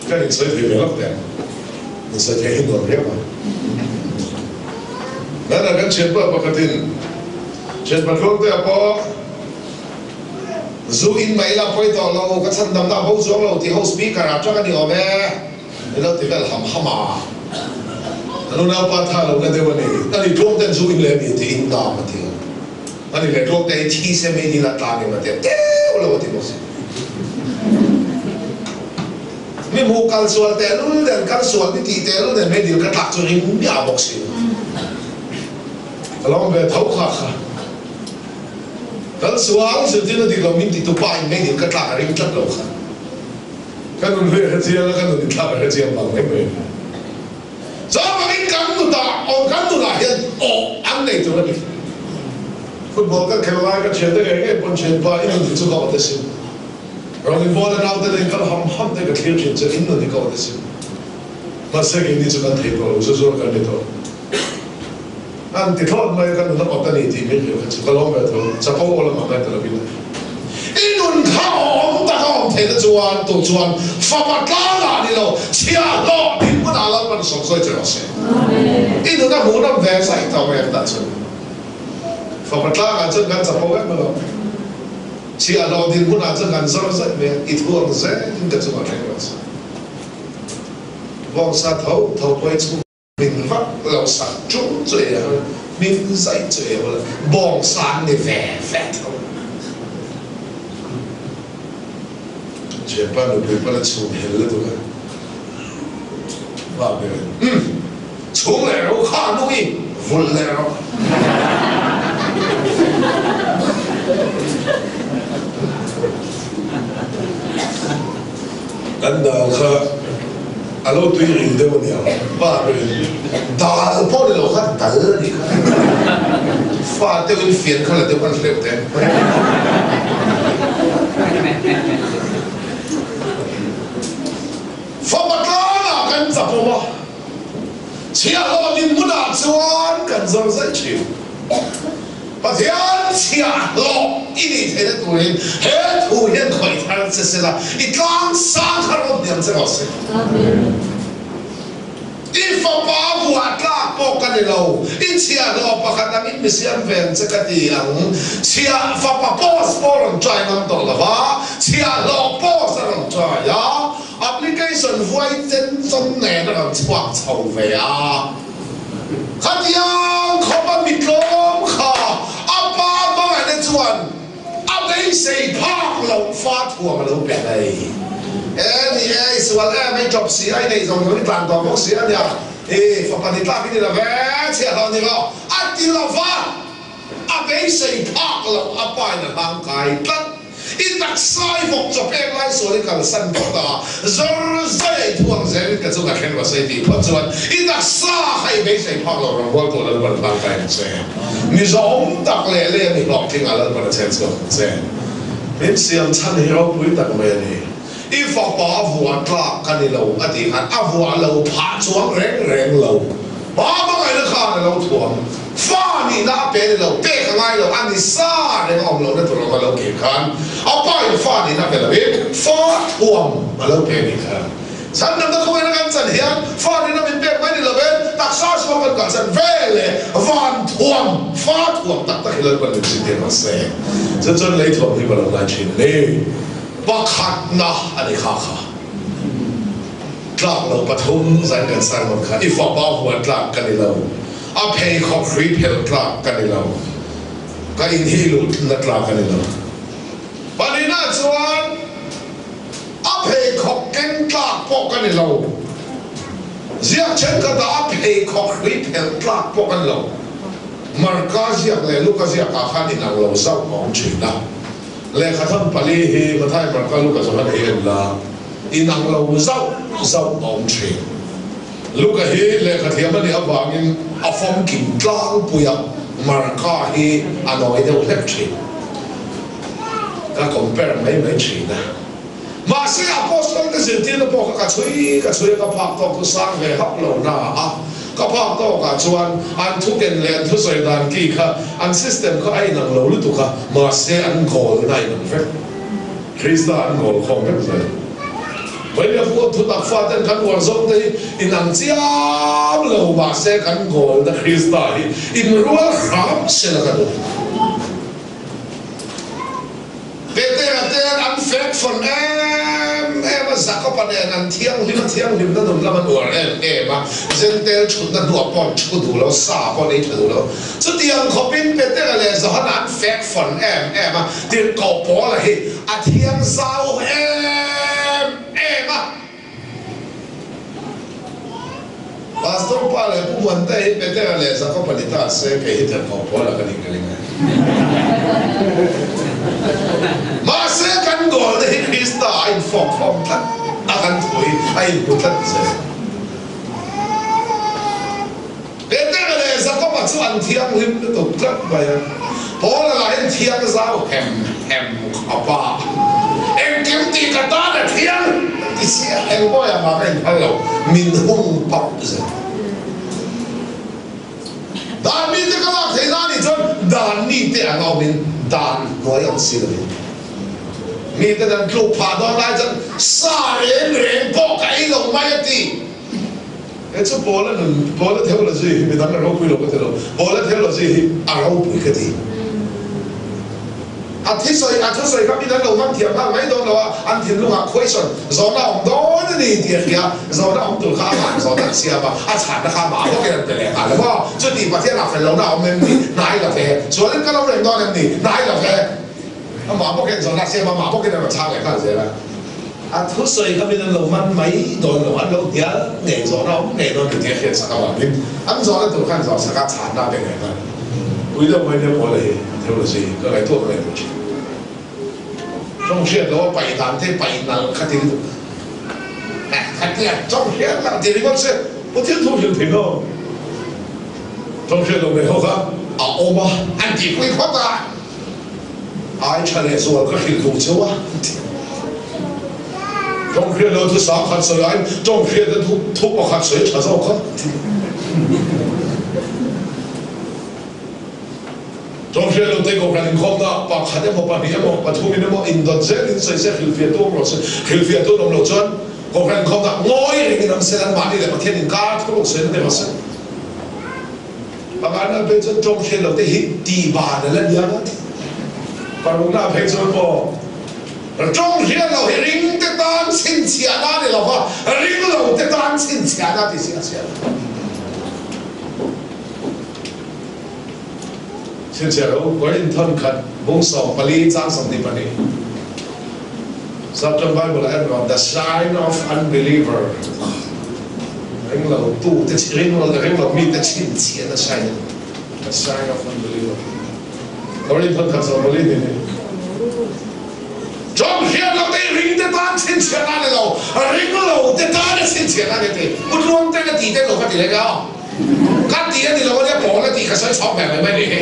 Kan insawi thei ve lawk teh ang. Insawi thei hi nuam riau a. Nana kan thianpa pakhatin thianpa Tluangtea pawh Zu in mai la pawi tawh lo, ka chhan dam dah bo zuang lo tih ho speaker ah tang a ni awm e, ni lo ti vel ham ham a. A nu naupa tha lo na deuh a ni, a ni tlawm ten zu in leh mi ti in dam a ti a, a ni leh tlawm te hi thi se mei dil a tlan em a ti a, teuh lo a ti bawk si. Mi hmuh kal sual tehlul nen kal sual ni tih tehlul nen mei dil ka tlak chu ring miah bawk si. Ka lawm ve tho kha kha. Kan sual zirtirna dik lo min ti tu pa in mei dil ka tlak a ring tlat lo kha. Ka nun hlui a hre chiang a, ka nun in thlak a hre chiang vang mai mai a ni. Chuvangin kan nutah aw kan nunah hian aw an nei tur a ni. Football ka khelh lai ka thiante ngei ngei pawn thianpa i nun hi chu ka awt asin. Rawng ball a naute nen kal ham ham te ka thlir thin chu in nun hi ka awt asin. Mahse keini chu kan thei tawh lo, zu zuar kan ni tawh. An ti thlawt mai a, ka nun a awt a ni tih min hrilh kha chu ka lawm ve tho. Chapo aw lamah ngai ta lovin a. I nun kha awm tak a awm theihna chuan tu chuan fapa tlangah ni lo, chhiahhlawh ding hmunah Lalpan sawm sawi che rawh se. I nun a hmuhnawm ve zai tawh mai ang tah chuan. Fapa tlangah chuan kan chapo em alawm. Chhiahhlawh ding hmunah chuan kan zawr zaih mai a, i thu ang zelin ka chungah thleng rawh se. Vawngsa tho tho pawh i chhung. Min vak lo sak chung chu ei a, min zai chu ei a, bawngsa an ni ve ve tho. Thianpa nupui pala chhum hel lutuk a, pa ber in, Umm, chhung leh ro kha a nui, vulh leh rawh. Kan dal kha a lo tui ril deuh a nia, pa rin dal pawh ni lo kha dal a nih kha. Fa deuhin fian kha la deuh kan hleuh teh. Fapa tlangah kan chapawm a, chhiahhlawh dinhmunah chuan kan zawr zaih thin. Pathian chhiahhlawh i nih theihna turin he thu hian khawih thar che se la, i tlang sang kha rawn hniam che rawh se. I fapa buah tlak pawh ka ni lo, i chhiahhlawh pakhat angin mi siam ven che ka ti ang. Chhiah fapa post pawh rawn try ngam tawh lo va, chhiahhlawh post a rawn try a, application vuai chen chawn nen a rawn chhuak chho ve a. Khatiang khawp a mi tlawm kha a pa hmangaihna chuan a beisei phak loh fa thuam a lo pe hlei. E ni e, i sual em i chawp si a, i neih zawng zawng i tlan tawh bawk si a nia, i fapa ni tlak i ni lo ve, chhiahhlawh ni lo a ti lo va, a beisei phak loh a pa in a hlangkai tlat. I taksa i vawk chawp eng lai sual i kalsan phawt a, zawr zai a i thuang zelin ka chungah thlen rawh se tih phawt chuan i taksa kha i beisei phak lo rang rual tu Lalpan hlang kai ang che. Mi zawhawm tak leh lei a mi hlawhtling ah Lalpan a chen chhuak ang che. Min siam chhan hi ropui tak mai a ni. I fapa a vuah tlak ka ni lo a tih khan a vuah lo phah chuang reng reng lo. Pa hmangaihna khan a lo thuam. Fa nihna a pe ni lo, pek a ngai lo, a ni sa reng a awm lohna tur awm a lo kir khan a pa in fa nihna pe lovin fa thuam a lo pe nih kha. Chhandamna khawngaiha kan chan hian fa nihna min pek mai ni lovin taksa sual kan kalsan ve leh van thuam, fa thuam tak tak hi Lalpan min zirtir rawh se. Chu chuan lei thuam hi ka lo ngai thin a ni. Pakhatna a ni kha kha. Tlak lo pathum zan kan sermon kha i fapa huan tlak ka ni lo, a pheikhawk hrui phelh tlak ka ni lo, ka inhi luh na tlak a ni lo. Pahnihna chuan a pheikhawk keng tlak pawh ka ni lo, ziak thenkhatah a pheikhawk hrui phelh tlak pawh ka ni lo. Marka ziak leh Luka ziakah khan inang lo zauh a awm thin a. Lehkhathawn pali hi Mathai, Marka, Luka, Johan hi en la, inang lo zauh zauh a awm thin. Luka hi lehkhathiam a nih avangin a famkim tlangpui a, Marka hi a nawi deuh hlek thin. Ka compare mai mai thin a. Mahse, Apostol te zirtirna pawh kha ka chhui ka chhui a, ka phak tawk chu sang ve hauh lo na a, ka phak tawkah chuan an thuken leh an thusawi dan ki kha an system kha a inang lo lutuk a, mahse an goal na a inang vek. Krista an goal khawm vek zel. Vawiin a thutak faten kan uar zawng te hi inang chiam lo mahse kan goal na Krista hi inrual hram sela ka duh. Petera ten an fek fawn em em a, Jakoba nen an thianghlim a, thianghlimna nun lam an uar em em a, Jentail thutna hnuah pawh an thu duh lo, sa pawh an ei tha duh lo. Chutiang khawpin Petera leh Johana an fek fawn em em a, tirhkoh Paula hi a thiang zau em em a. Pastor pa leh Pu Muante hi Petera leh Jakoba ni ta se kei hi tirhkoh Paula ka nih ka ring e. Mahse kan goal te hi Krista a infawk khawm tlat a kan thu hi a inhmu tlat zel. Petera leh Jakoba chu an thianghlim lutuk tlat mai a, Paula lahin thiang zau hem hem khawp a, engkim tih ka tan a thiang ti si a, eng bawiah mah ka inphal lo, min hung pap zel. Dan mite ka lak theih na nih chuan dan mite ang a awmin dan hnuai awm si lovin mite dan tluk phah dawn lai chuan sa reng reng pawh ka ei lo mai a ti. He chu Paula nun, Paula theology hi midang a ropui lo ka ti lo, Paula theology hi a ropui ka ti. A thisawi, a thusawi kha midang lo man thiam nghal mai dawn lo a, an thinlungah question zawhna a awm dawn a ni tih a hria, zawhna awm tur kha amah zawhna an siam a, a chhanna kha amah bawkin an pe leh nghal emaw, chuti Pathian ah fel lohna a awm em ni? Hnai lo ve. Sualin ka lo reng dawn em ni? Hnai lo ve. Amah bawkin zawhna a siam a, amah bawkin a rawn chhang leh nghal zel a. A thusawi kha min an lo man mai dawn lo, an lo hnial ngei zawhna awm ngei dawn tih a hriat sak avangin an zawhna tur khan zawh sak a, chhanna a pe ngei nghal. Pui deuh mai nia Paula hi theology hi ka ngaihtuah ka ngaihtuah thin. Tawng hriat lo a paih dan te paih nalh kha ti lutuk. Eh khatia tawng hriat lah ti ringawt se Pathian thu hrilh thei lo. Tawng hriat lo nei ho kha a awm a, an tihpui phawt a. Ai tha leh zual ka hrilh duh cheu a ti. Tawng hriat lo chu sang khat sawi aiin tawng hriat na thu pakhat sawi tha zawk a ti. Tawng hriat lo te kohhran inkhawmna pakhat emaw pahnih emaw pathumin emaw indawt zel in sawi se hrilhfiah tu awm rawh se. Hrilhfiah tu an awm loh chuan kohhran inkhawmna ngawi rengin awm se lan mahni leh Pathian inkar thuruk sawi na te rawh se. Pakhatna phei chuan tawng hriat lo te hi tih ban a la nia ngawt. Parukna phei chuan aw, tawng hriat lo hi ring te tan chhinchhiahna a ni lo va, ring lo te tan chhinchhiahna tih chiah chiah a ni. Chhinchhiah lo, Korinthon khat bung 14 chang 22. Saptawng Bible ah erawh the sign of unbeliever, ring lo tu te ring lo ring lo mi te chhinchhiahna sign a ni, the sign of unbeliever. Korinthon khat 14 ni ni. John hian lo te ring te tan chhinchhiahna a ni lo, ring lo te tan a chhinchhiahna a ni ti. Pu Tluang ten a ti te lo ka ti leh nia. Ka ti a ni lo ania Paul a tih ka sawi chhuak ve mai mai ni hi.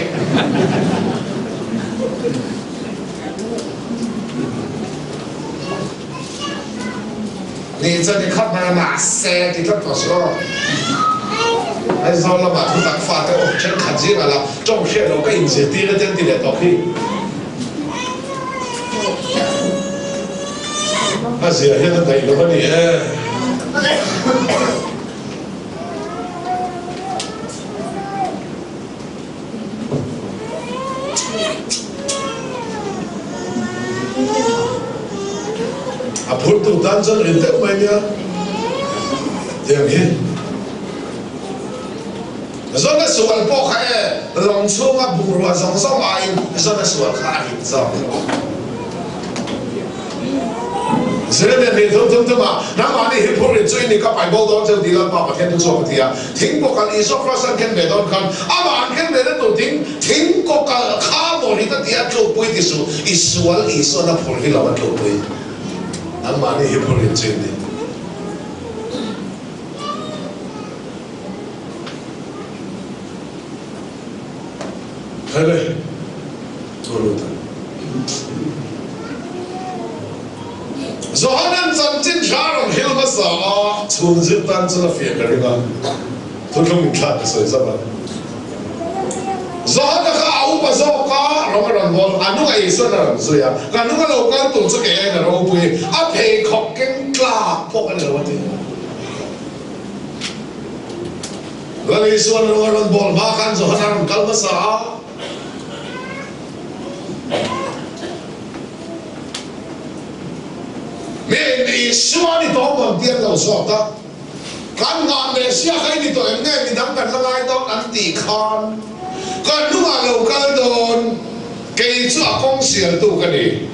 Ni chuan i khat hmai a mahse ti tlat tawh suh aw. Aizawl lamah thu tak fate aw thenkhat zingah lah tawng hriat loh ka inzirtir a ten ti leh tawh khi. A zia hian a daih lo a ni e. A phurtu tan chuan rin deuh mai nia tiang hi. Zawna sual pawh kha e lawng chhunga bungrua zawng zawng aiin zawna sual kha a rit zawk. Zirlai nen thum thum thum a, nangmahni hi phur in chu i ni ka pai bo dawn cheu tih Lalpa Pathian chu chhuak a ti a. Thing kawkal Isua Kraws an khen ve dawn khan amah an khen ve na tur thing thing kawkal kha maw? rit a ti a tlukpui ti suh, i sual Isuan a phur hi lo a tlukpui. Nangmahni hi phur in chin ni. Hele, thu lut ang. Johanan chanchin hla rawn hil hmasa a, chhun zir tan chuan a fiah ka ring a, thuthlung inthlak ka sawi zauh a. Johana kha a upa zawk a, rawng a rawn bawl, a hnungah Isuan a rawn zui a, ka hnunga lo kal tur chu kei aiin a ropui, a pheikhawk keng tlak pawh ka ni lo a ti. Lal Isuan rawng a rawn bawl hma khan Johana a rawn kal hmasa a. Mi Isua ni tawh mawn ti an lo zawt a, Kan nghah leh sia kha i ni tawh em nge midang kan la ngai dawn an tih khan ka hnungah lo kal dawn, kei chu a kawng sialtu ka ni.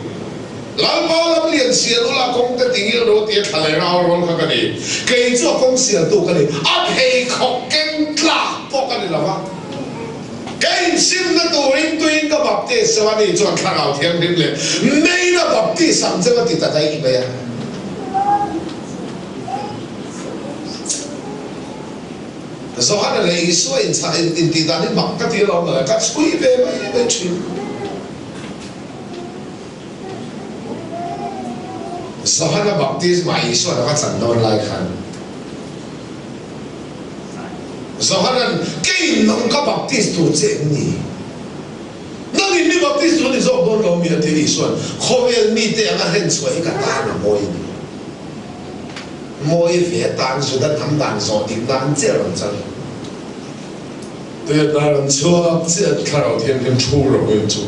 Lalpa lam lian sial ula kawng te ti ngil ro tia thla leh rau rawl kha ka ni. Kei chu a kawng sialtu ka ni. A pheikhawk keng tlak pawh ka ni lo va. Ka insimna turin tuin ka baptis cheu a ni chuan Thlarau Thianghlim leh Meina baptis ang cheu a ti ta daih mai a. Johana leh Isua inchah intih dan hi mak ka ti alawm lo, ka chhui ve mai mai thin. Johana baptisma Isuan a va chan dawn lai khan Johanan, Keiin nang ka baptis tur che em ni? Nangin mi baptis tur a ni zawk dawn lo mi? a ti. Isuan, Khawvel mite anga hlen chhuah hi ka tan a mawi a ni. Mawi ve atan Juda hnam dan zawh dik nan che rawn chal. Tui a rawn chhuak chiah Thlarau Thianghlim thu ro in chu.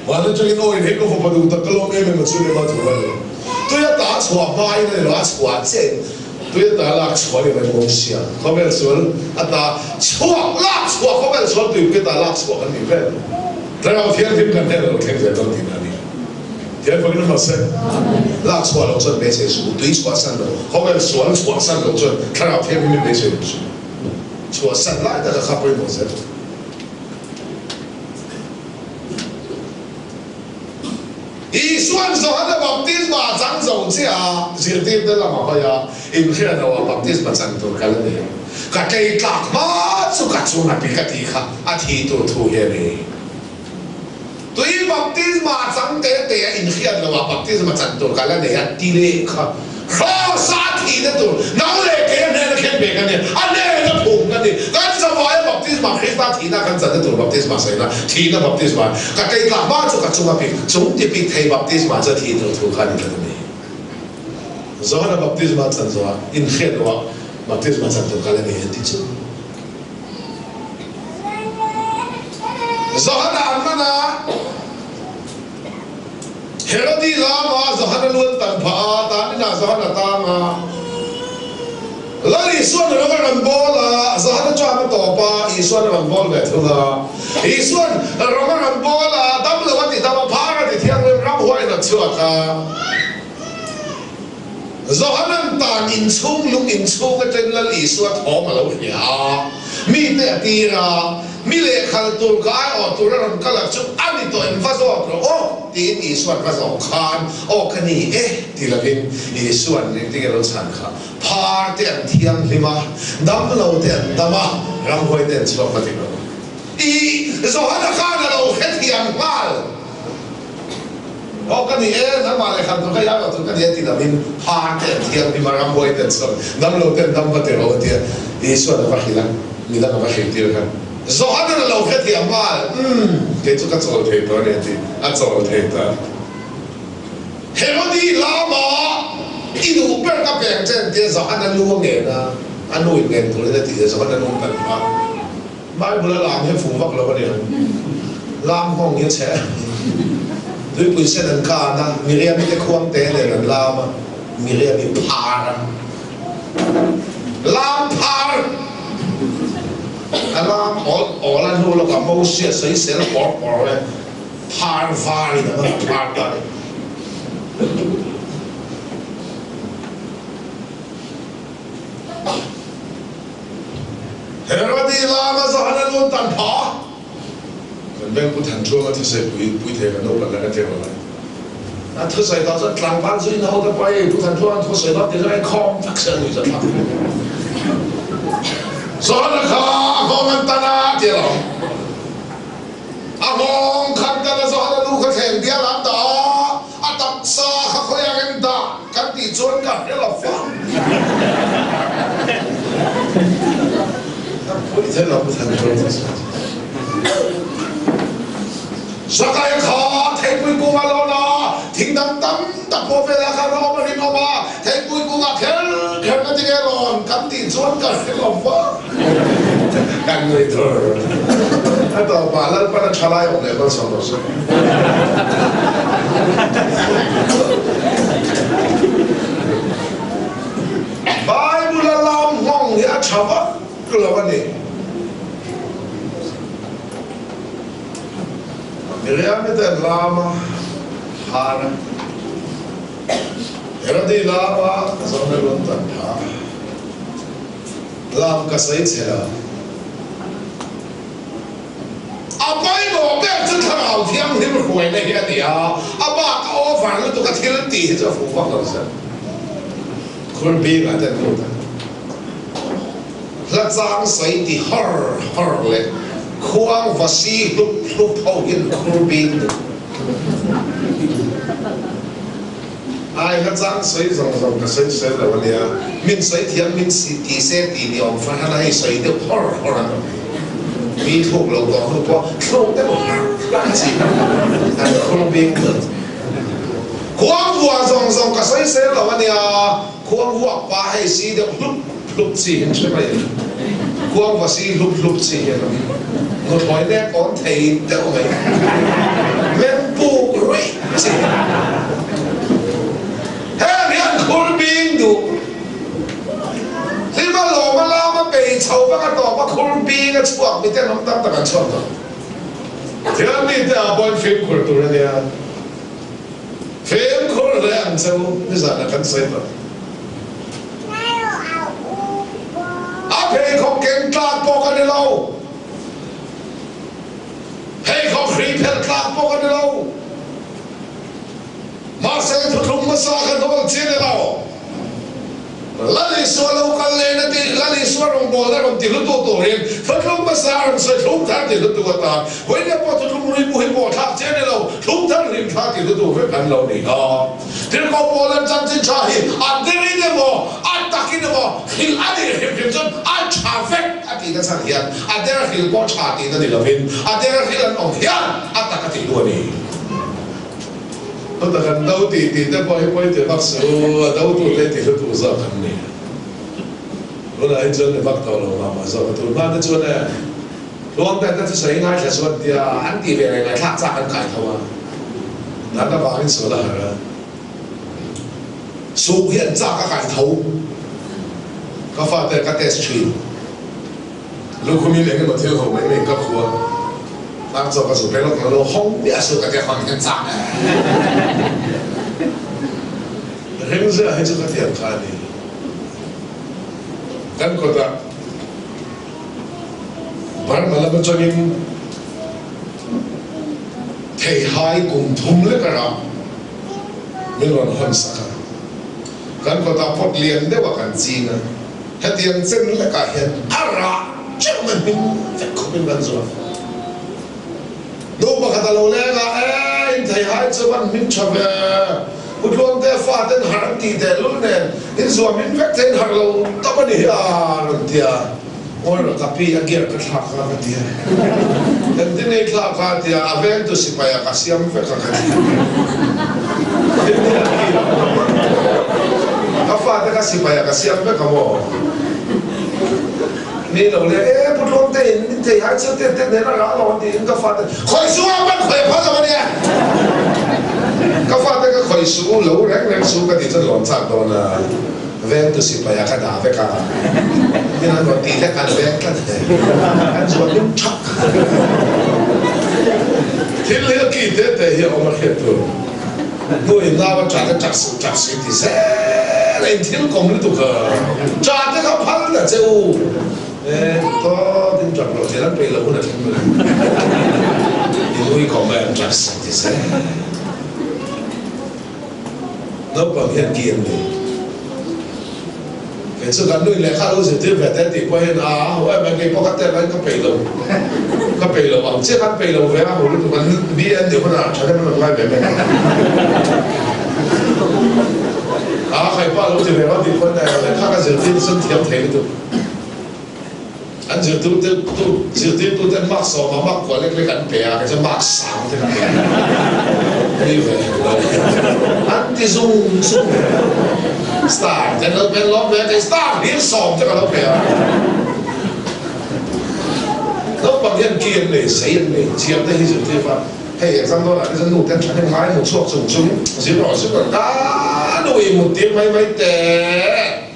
Mahni atangin aw in hei ka fapa duh tak ka lawm em em a chu lem a thu a ni. Tui a ta chhuah hmain a ni lo, a chhuah chiah in tui a ta lak chhuah a ni mai bawk sia. Khawvel sual a ta chhuak lak chhuah khawvel sual tuipui a ta lak chhuah kan nih vel. Thlarau Thianghlim kan hnen a lo thleng zel dawn tihna a ni. Thian fakin a hmase. Lak chhuah loh chuan beisei suh, tui chhuah san lo, khawvel sual chhuah san loh chuan Thlarau Thianghlim in beisei lo suh. Chhuah san lai taka kha pawimawh zel. Isuan Johana baptisma a chang zo chiah a, zirtirte lam a hawi a, inhriat lo a baptisma chan tur kal a ni. Ka tlei tlak hma chu ka chung a pi ka tih kha a thi tur thu hi a ni. Tui baptisma a chang te te a inhriat lo a baptisma chan tur kal a nei a ti leh kha. Kraws a thihna tur nang leh kei a hnena khen ve ka ni, a hnena phum ka ni. Kan zavai a baptisma, Krista thihna kan channa tur baptisma sawi na, thihna baptisma. Ka tlei tlak hma chu ka chunga pik, chung ti pik thei baptisma chu a thih tur thu kha a ni tlat a ni. Johana baptisma chan zawhah inhriat loah baptisma chan tur kal a ni an ti chu. Johana an man a. Herodi lama Johana luan tan phah a, tan inah Johana tang a. Lal Isuan ram a rawn bawl a, Johana chuan a tawp a, Isuan a rawn bawl ve thung a. Isuan ram a rawn bawl a, dam lo a ti dam a, phar a ti thianghlim, ram huaiin a chhuak a. Johanan tan inchhung lung inchhung atangin Lal Isua thawm a lo hria a, mite a tir a, Mi lehkhal tur ka aiawh tur a rawn kal ang chu a ni tawh em va zawk rawh aw tiin Isuan va zawh khan aw ka ni e ti lovin Isuan engtin nge lo chhan kha phar te an thianghlim a, dam lo te an dam a, ramhuai te an chhuak va ti rawh i Johana khan a lo hrethiam nghal. Aw ka ni e, nangmah leh khan tur ka iau tur ka ni e ti lovin phar te an thianghlim a, ramhuai te an chhuak, dam lo te an dam va ti rawh a ti a, Isuan a va hrilh a, midang a va hrilh tir khan Johanan a lo hrethiam nghal, Umm, kei chu ka chawl thei tawh a ni a ti, a chawl thei ta. Herodi lama i duh ber ka peng che an ti a, Johana lu a ngen a, a nu in ngen turin a ti a, Johana lu kan hma. Bible a lam hi a fuh vak lo a niang. Lam nghawng hi a chhe. Tuipui sen an kan a, Miriam-i te khuang te nen an lam a, Miriam-i phar a. Lam phar! A lam awl awl a hnu lawkah Mosia sawisel pawr pawr le phar var in a rawn phar ta a ni. Herodi lama Johana lun tan pha. Kan veng Pu Thanṭhuama thusawi pui pui thei kan naupan la ka tlem a lai. A thusawi tawh chuan tlangval zu in ho te pawh hei Pu Thanṭhuama'n thusawi dawn ti chuan khawm tak se a nuih zat thlak. Zawhna kha a nghawng an tan a ti alawm. A nghawng khan tan a zawhna lu kha thleng bial an dah a, a taksa kha khawiah nge an dah kan tih chuan ka hre lo fa. Ka pui thei lo Pu Thanṭhuama thusawi chu. Sakai kha theipui kung a lawn a, thing dang tam tak pawh velah khan a awm a rinawm a, theipui kungah kher kher na tinge lawn kan tih chuan ka hre lo va. Kan nui thur. A tawpah Lalpan a tha lai awm leh malsawm rawh se. Bible a lam nghawng hi a tha vak lo a ni. Miriam-i ten lama han a, Herodi lama zawhna lun tan pha a, lam ka sawi che lo. A pawimawh ber chu Thlarau Thianghlim hruaina hi a ni a, a bak a over lutuk a thil tih hi chu a fuh vak lo zel. Khur bingah te an lut a. Hla chang sawi ti hawr hawr leh khuang va si hlup hlup ho hian khur bing duh. Ai hla chang sawi zawng zawng ka sawi sawi lo ania, min sawi thiam min si ti se ti ni awm fahran a hei sawi deuh hawr hawr an awm hi. Mi thluk lo tawh hnu pawh thluk deuh hlar hlar chi an khur bing duh. Khuang vua zawng zawng ka sawi sel lo ania. Khuang vuak pa hei si deuh hlup hlup chi hin hre mai a, khuang va si hlup hlup chi hian awm nuthlawi nek awn thei deuh mai, meng puk ruih chi. Heng hian khur bing duh hlima lawma lama bei chho vek a tawp a khur bing a chhuak mi ten awm tam tak an chhuak tawh. Thian mite ah pawhin fimkhur tur a nia. Fimkhur hle ang che u, nizanah kan sawi tawh. A pheikhawk keng tlak pawh ka ni lo, pheikhawk hri phelh tlak pawh ka ni lo. Mahse thuthlung hmasa kha hnawl chi a ni lo. Lal Isua lo kal leh na tih, Lal Isua rawngbawlna rawn ti hlutu turin thuthlung hmasa a rawn sawi thlung thar ti hlutu atan vawiin pawh thuthlung ri bu hi pawh thlak che a ni lo, thlung thar hlim thla ti hlutu vek an lo ni a. Tirhkoh Paulan chanchin tha hi a derin emaw, a takin emaw hrilh a nih hrim hrim chuan a tha vek a tihna chhan hian a der hrilh pawh tha tihna ni lovin a der hrilh an awm hian a tak a tih hnu a ni. Chuta kan do tih tih te pawh hi pawi teh vak suh u, a do tu te ti hlu tu zawk an ni. Tunah hi chuan ni vak tawh lo mah mah zawk a, tun hma te chuan e tluang te te thusawi ngaithla chuan tia an tih ve reng ngaihthlak chak an kai tho a, dan avangin sual a harh a, suh hian chak a kai tho, ka fate ka test thin. Lukhumin eng emaw thil ho mai mai ka khua tlang chaw ka zu peng lawk lo hawng miah suh ka ti a hman hian chak e. Ring ziah hi chu ka thiam kha a ni. Kan kawtah Burma lam atangin theihai kum thum lek a rah min rawn hawn sak a. Kan kawtah pot lian deuh a kan ching a. Hetiang chen lekah hian a rah teuh mai hming vek khawpin kan zuar. Nu pakhat a lo leng a, E, in theihai chu van hming tha ve, U Tluangte faten harh an tih teh lul nen in zuar hming vek thei in harh lo tawp a ni hi a rawn ti a. Ngawi rawh ka pi, a gear ka thlak kha ka ti a. Engtin ei thlak kha a ti a, a vengtu sipai ah ka siam vek a ka ti. Ka fate ka sipai ah ka siam vek a maw? Ni lo le, e Pu Tluangte in min thei hai chu te te nen a rah lo an tiin ka fate khawi su a ban khawi a phal lo a nia. Ka fate ka khawi su lo reng reng su ka tih chuan lawm chak dawn a. Vengtu sipai ah ka dah vek a, min an rawn tih hlek an veng tlat hle. An zuan lung thak. Thil hi a ki te te hi a awm a hriat tur. Hnu in nau a ṭah te ṭak suh ṭak suh in ti zel a in thil kawm lutuk a. Ṭah te kha phal ta che u. E, tawp in ṭap lo thil an peih loh hun a thleng mai. In ui kawm mai an trust ti se. Naupang hian ki an nei. Kei chu kan nui lehkha lo zirtir ve te tih pawh hian a ho em em kei pawh ka tel aiin ka peih lo. Ka peih lo ang chiah khan peih lo ve a ho lutuk an mi an nih hunah tha deuh an rawn ngai ve mai ang. A khaipa lo ti ve a tih pawhin lehkha ka zirtir chuan thiam thei lutuk. An zirtirtu zirtirtuten mark sawma mark kua lek lek an pe a, kei chuan mark sang te ka pe a. Ni ve lo. An ti zung zung. Star te an lo pe lawm ve a, kei star hlir sawm te ka lo pe a. Naupang hian ki an nei, sei an nei, thiam te hi zirtir va. Hei exam dawnah te chuan nu ten thahnem ngai hmu chhuak chung chungin zir rawh zir rawh ka nui mut tir mai mai teh.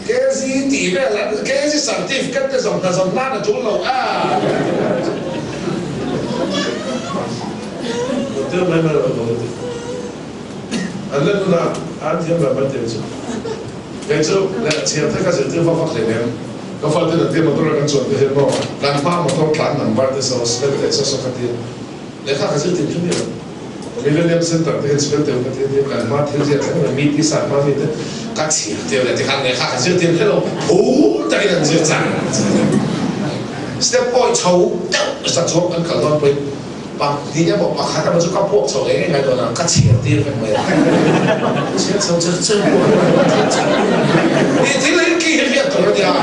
KZ tih vel an KZ certificate te zawng hna zawng nan a tul lo a. Hotel mai mai lo lo ti. An la nuna an thiam ber mai te chu. Kei chu le chhiar te ka zirtir vak vak hlei nem. Ka fa ten an tia motor a kan chuan te hian maw kan hma motor tlan number te saw spell te saw saw ka tia. Lehkha ka zirtir thin ni lo. Millennium Centre te hian spell teuh ka ti ania, kan hma thil ziah thleng reng mi ti sat hma mi te ka chhiar teuh leh tikhan lehkha ka zir tir kher lo, phur takin an zir chang step pawh chho deuh za chuang kan kal dawn pawhin pahnih emaw pakhat emaw chu ka puak chho ngei ngei ngai dawn a, ka chhiar tir vek mai a, chhiar chho chher chher pawh hi thil hi ki hi hriat tur ania.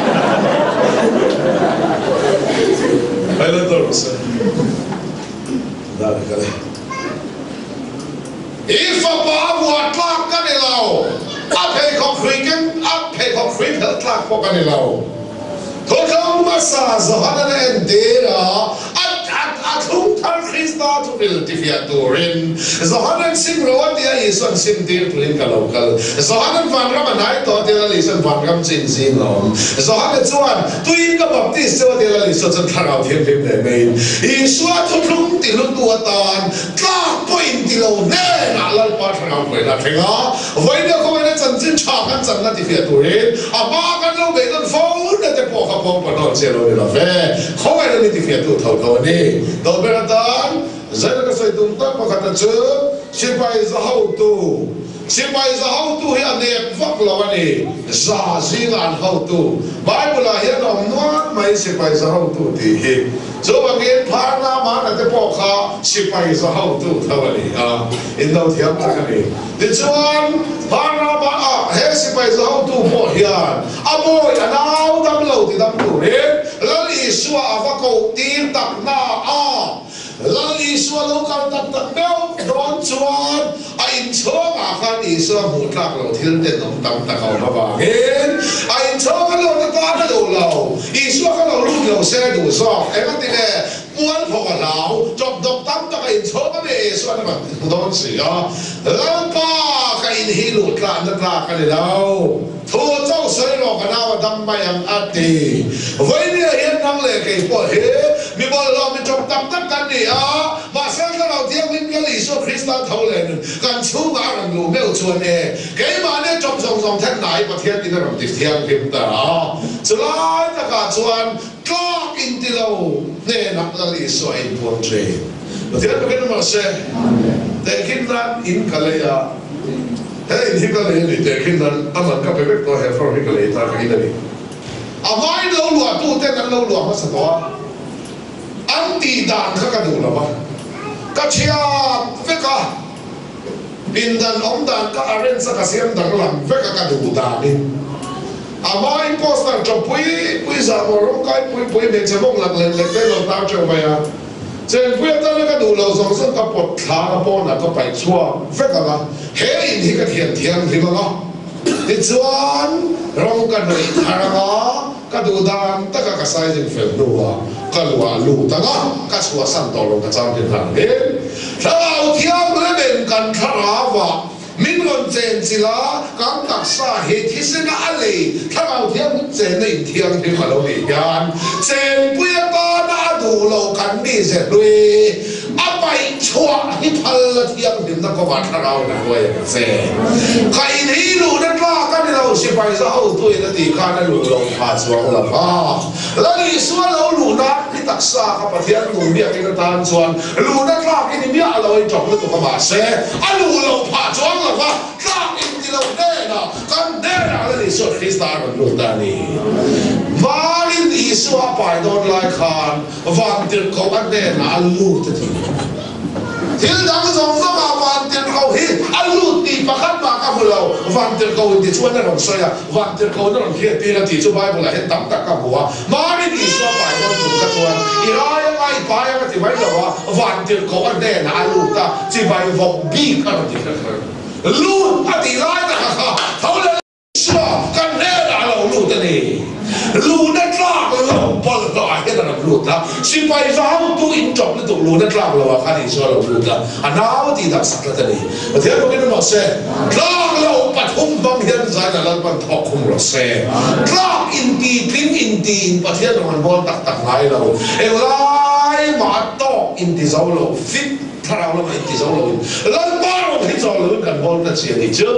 I fapa vuah tlak ka ni lo, a pheikhawk hrui keng, a pheikhawk hrui phelh tlak pawh ka ni lo. Thuthlung hmasa Johanan a entir a, a a thlung thar Krista thuhril tifiah turin Johanan sim ro a tia Isuan sim tir turin ka lo kal. Johanan vanram a hnai tawh a tia Lal Isuan vanram chu inzing a awm. Johana chuan, Tuiin ka baptis cheu a tia Lal Isua chuan thlarau thianghlim leh meiin Isua thuthlung ti hlutu atan tlak pawh in ti lo hnenah Lalpa thlarau hruaina a thleng a, vawiin khawngaihna chanchin tha kan channa tifiah turin a hma kan lo beidawn fo na te pawh kha pawng pahnawn che lo ni lo ve, khawngaihna min tifiahtu tho tho a ni. Dawlber atan Zaina ka sawi tum tak pakhata chu sipai za hotu Sipai za hotu hi a nep vak lo a ni. Za zinga an hotu. Bible-ah hian a awm nual mai sipai za hotu tih hi. Chuvangin Pharna Mana te pawh kha sipai za hotu tho a ni a, in lo thiam tak a ni. Tichuan, Pharna Mana, he sipai za hotu pawh hian a bawi a nau dam lo ti dam turin Lal Isua a va koh tir tak na a. Lal Isua lo kal tak tak meuh dawn chuan a inchhawngah khan Isua hmuh tlak loh thil tenawm tam tak a awm avangin a inchhawng a lawt atan a duh lo. Isua kha lo lut lo se a duh zawk. Engati nge? Mualphawk a hlau. Chawpdawp tam tak a inchhawng a ni. Isuan a rawn hmu dawn si a. Lalpa ka in hi luh tlahna tlak a ni lo. Thu chauh sawi rawh ka nau a dam mai ang a ti. Vawinia hian nang leh kei pawh hi mi bawlhhlawh mi tawp tak tak kan ni a, mahse Thlarau Thianghlim Lal Isua Krista tho leh nun kan chhungah a rawn luh meuh chuan e, keimahni tawp zawng zawng then hna hi Pathian in a rawn ti thianghlim ta a. Chulai takah chuan tlak inti lo hnenah Lal Isua a inpuang thin. Pathian takin mahse tehkhin nan in ka lei a. He in hi ka lei a ni teh khin nan a man ka pe vek tawh a, he floor hi ka lei ta ka in a ni. A hmain lo luah tu ten an lo luah hmasa tawh a, an tih dan kha ka duh lo va, ka thiat vek a, pindan awm dan ka arrange a ka siam danglam vek a ka duh danin. A hmain poster tha pui pui zahmawh rawngkai pui pui hmeichhe mawng lang leh leh te lo tar teuh mai a. Chenpui atana ka duh loh zawng zawng ka pawt thla ka pawnah ka paih chhuak vek ang a, he in hi ka thian thianghlim ang a, tichuan rawng ka hnawih thar ang a, ka duh dan taka ka sizing fel hnuah ka luah lut ang a, ka chhuahsan tawh lo ka chang tin hlan hin. Thlarau thianghlimin kan thlarauah Min rawn chen chilh a, kan taksa hi thisena a lei thlarau thianghlim chenna in thianghlim a lo nih hian chenpui atana a duh lo kan mi ze hlui a paih chhuah hi phal la thianghlimna kawngah thlarau in a hruai ang che. Kha in hi luhna tlak a ni lo, sipai za hotuin a tih khan a luh lo pha chuang lo va, Lal Isua lo luhna. taksa kha Pathian nung biakin atan chuan luhna tlak i ni miah lo a i ṭawp lutuk a mahse a luh loh phah chuang lo va tlak in ti lo hnenah kan hnenah Lal Isua Krista a rawn lut ta a ni. Varin Isua a pai dawn lai khan Vantirhkoh a hnenah a lut a ti. Thil dang zawng zawngah Vantirhkoh hi a lut tih pakhat mah ka hmu lo. Vantirhkoh in ti chuan a rawn sawi a, Vantirhkoh in a rawn hriat tir a tih chu Bible-ah hian tam tak ka hmu a. Marin Isua pai dawn tum kha chuan i rai anga i pai anga ti mai lo a, Vantirhkoh a hnenah a lut a, chibai vawk bik a rawn ti kher kher. Lut a tih lai taka kha tho leh. Isua kan hnenah a lo lut a ni. Luna tlak lo bawlhhlawh ah hian a rawn lut a, sipai vautu in ṭawp lutuk luna tlak lo ah khan Isua a lo lut a, a nau a tihdam sak tlat a ni. Pathian bawkin rawh se, tlak lo pathum hmang hian Zaina Lalpan thawk khum rawh se. Tlak inti tling inti in Pathian rawn an bawl tak tak ngai lo. Englai mah a tawk inti zo lo fit. Thlarau lamah inti zo loin Lalpa rawng hi chawl loin kan bawl ta chi a ni chu.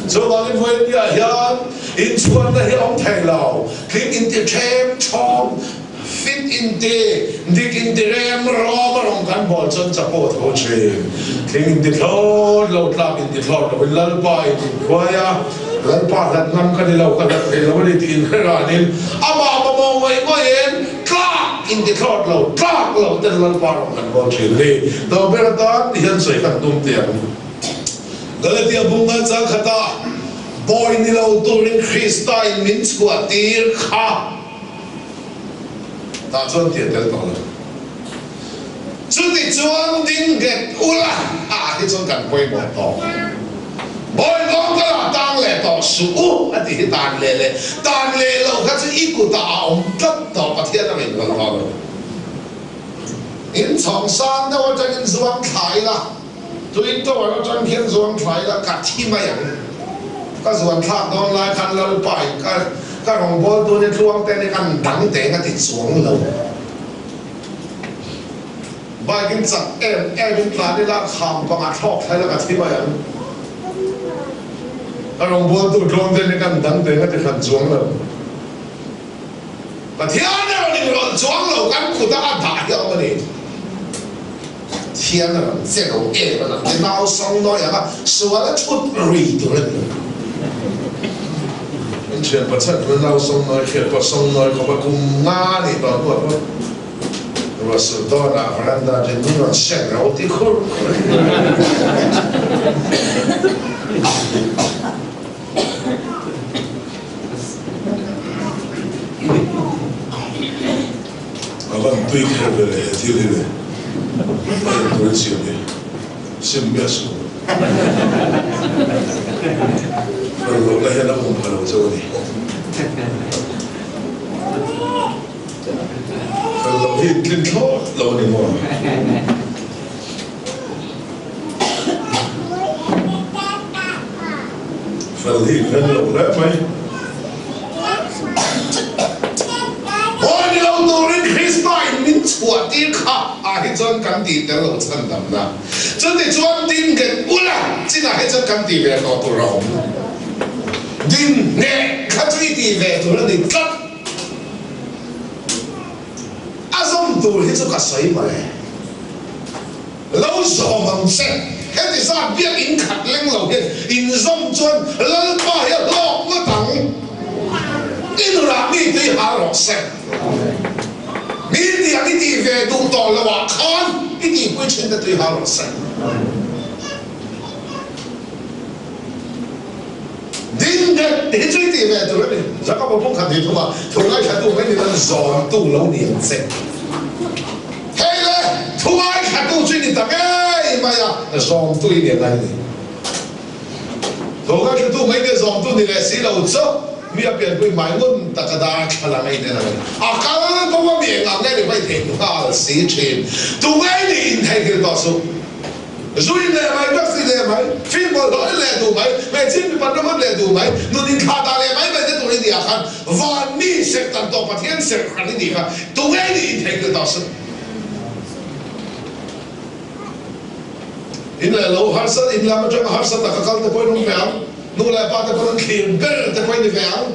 Chuvangin vawiinniah hian inchhuanna hi a awm thei lo. Tling inti ṭhem ṭhawm, fit inti, dik inti rem rawm a rawng kan bawl chuan chapo a tho ṭhin. Tling inti thlawt lo, tlak inti thlawt loin Lalpa in inkhuai a, Lalpa hlat ngam ka ni lo, ka hlat thei lo a ni tih inhre ranin amah mamawh ngawih ngawihin Tlak in ti thlawt lo, tlak lo ten Lalpa rawng kan bawl thin a ni. Tawh ber atan ti hian sawi khat tum teh ang. Galatia bunga chang khata bawi ni lo turin Krista in min chhuah tir kha tah chuan ti a tel tawh lo. Chuti chuan ding nghet ula ah hi chuan kan pawimawh tawh. Bawi kawng ka lah tang leh tawh suh u a ti hi tan leh leh tan leh loh kha chu i kutah a awm tlat tawh Pathian a ngaihtuah tawh lo. In chhawng sang deuh atangin zuang thla ila, Twin Tower atang khian zuang thla ila ka thi mai ang. Ka zuan thlak dawn lai khan Lalpa in ka ka rawngbawltu ni tluang te ni kan dang teng a ti chuang lo. Bike in chak em em in tlan ila kham pangah thlawk thlai la ka thi mai ang. Ka rawngbawltu tlawm te hi kan dang teng a ti hran chuang lo. Pathian a rawn inrawlh chuang lo kan kut a a dah hi a awm a ni. Thian a rawn che lo em a lang te nau sawng nawi ang a sual a thut ri tur a ni lo. In thian pachat na nau sawng nawi hriat pawh sawng nawi khawp a kum nga nih tawh hnuah pawh Russell dawnah veranda din min rawn seng ro ti khur khur. A van tui kher ve le he thil hi le. A in tur in siam hi sim miah suh. Rawn lohna hian a um pha lo chauh a ni. Fel loh hi tlin thlawt lo a ni maw? Fel hi fel loh hle mai. Hawi ni lo turin Krista in min chhuah tir kha ah hi chuan kan tih tel lo chhan damna. Chuti chuan din nghet ula chinah hi chuan kan tih ve tawh tur a awm. Din ngheh kha chu i tih ve tur a ni tlat. A zawm tur hi chu ka sawi mawle. Lo zawm ang che. Heti zat biak in khat leng lo hian in zawm chuan Lalpa hi a hlawk ngawt ang. I nunah mi tui hal rawh se. Mi tiang i tih ve duh tawh lo ah khan i tihpui thin te tui hal rawh se. Ding nghet hi chu i tih ve tur a ni. Jakob a pumkhat ni thung a, thu ngaithlatu mai ni lan zawntu lo ni ang che. Hei le, thu ngaithlatu chu i ni ta ngei mai a, zawmtu i ni ang a ni. Thu ngaithlatu mai nia zawmtu ni leh si lo chu mi a pianpui hmai ngun tak a dar thla lang a in en ang a ni. A kal bo a mi eng ang nge ni hmai theih nghal si thin. Tu ngei ni intheihnghilh tawh suh. Zui leh mai, taxi leh mai, film bawlhhlawh en leh duh mai, hmeichhia mipat na hman leh duh mai, nun inthlah dah leh mai mai te tur i nih ah khan van mi serh tan tawh Pathian serh hran i nih kha tunge i nih intheihnghilh tawh suh. In leh lo harsat, in lam atanga harsat taka kal te pawhin awm ve ang, nu leh pa te pawn an thlir ber te pawhin ni ve ang.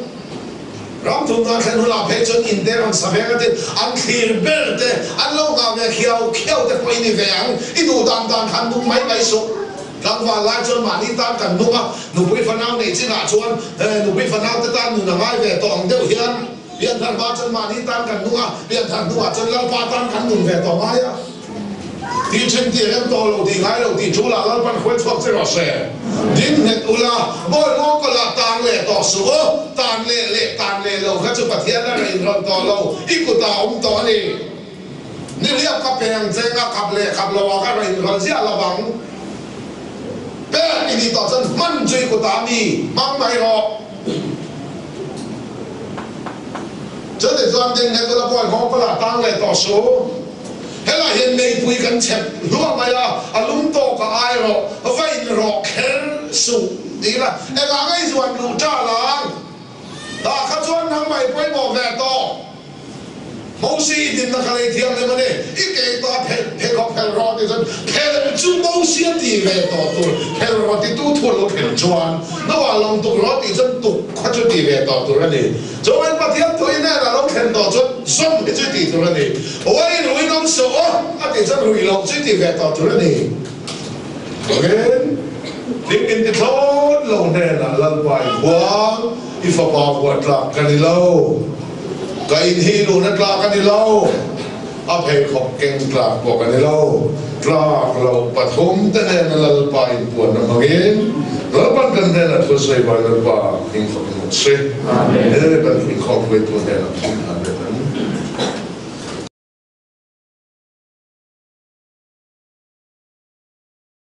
Ram thumna thlen hunah phei chuan in te rawn sa veng a tin an thlir ber te an lo nghah ve khiau khiau te pawh i ni ve ang. I duh dan dan khan nung mai mai suh. Tlangval lai chuan mahni tan kan nung a, nupui fanau neih chinah chuan nupui fanau te tan nun a ngai ve tawh ang deuh hian pianthar hma chuan mahni tan kan nung a, pianthar hnuah chuan Lalpa tan kan nun ve tawh ngai a. Tih then tih rem tawh lo tih ngai lo tih thu lah Lalpan hruai chhuak che rawh se. Ding nghet ula, bawi ngawngkaw lah tan leh tawh suh u, tan leh leh tan leh lo kha chu Pathian a raih inrawn tawh lo, i kutah a awm tawh a ni. Nihliap ka peng cheng a khap leh khap lo ah ka raih inrawn ziah lo vang. Pek i nih tawh chuan hman chu i kutah a mi, hmang mai rawh. Chutichuan ding nghet ula, bawi ngawngkaw lah tan leh tawh suh u. Helai hian meipui kan chhep hluah mai a, a lum tawk a ai rawh, va in rawh kher suh ti ila, engah ngei zuan luh ta lang? Tah kha chuan nang mai pawimawh ve tawh. Mosi i dinna kha lei thiam lem a ni, i ke ta phelh pheikhawk phelh rawh tih chuan phelh chu Mosi a ti ve tawh tur, phelh rawh ti tu thu a lo phelh chuan Noah lawng tuk rawh tih chuan tuk kha chu ti ve tawh tur a ni. Chuan Pathian thu in nen a lo thlen tawh chuan zawm hi chu i tih tur a ni. Uai ruin awm suh aw a tih chuan rui loh chu i tih ve tawh tur a ni. Amen. Hlim in ti thlawt lo hnenah Lalpa i huang, i fapa vuah tlak ka ni lo. Ka in hi luhna tlak a ni lo. A pheikhawk keng tlak pawh ka ni lo. Tlak loh pathum te nena Lalpa inpuanna hmangin Lalpan kan hnenah thu sawi vai Lalpa hming fak in awm se. He kan inkhawm hruaitu hnenah thum hlan ve.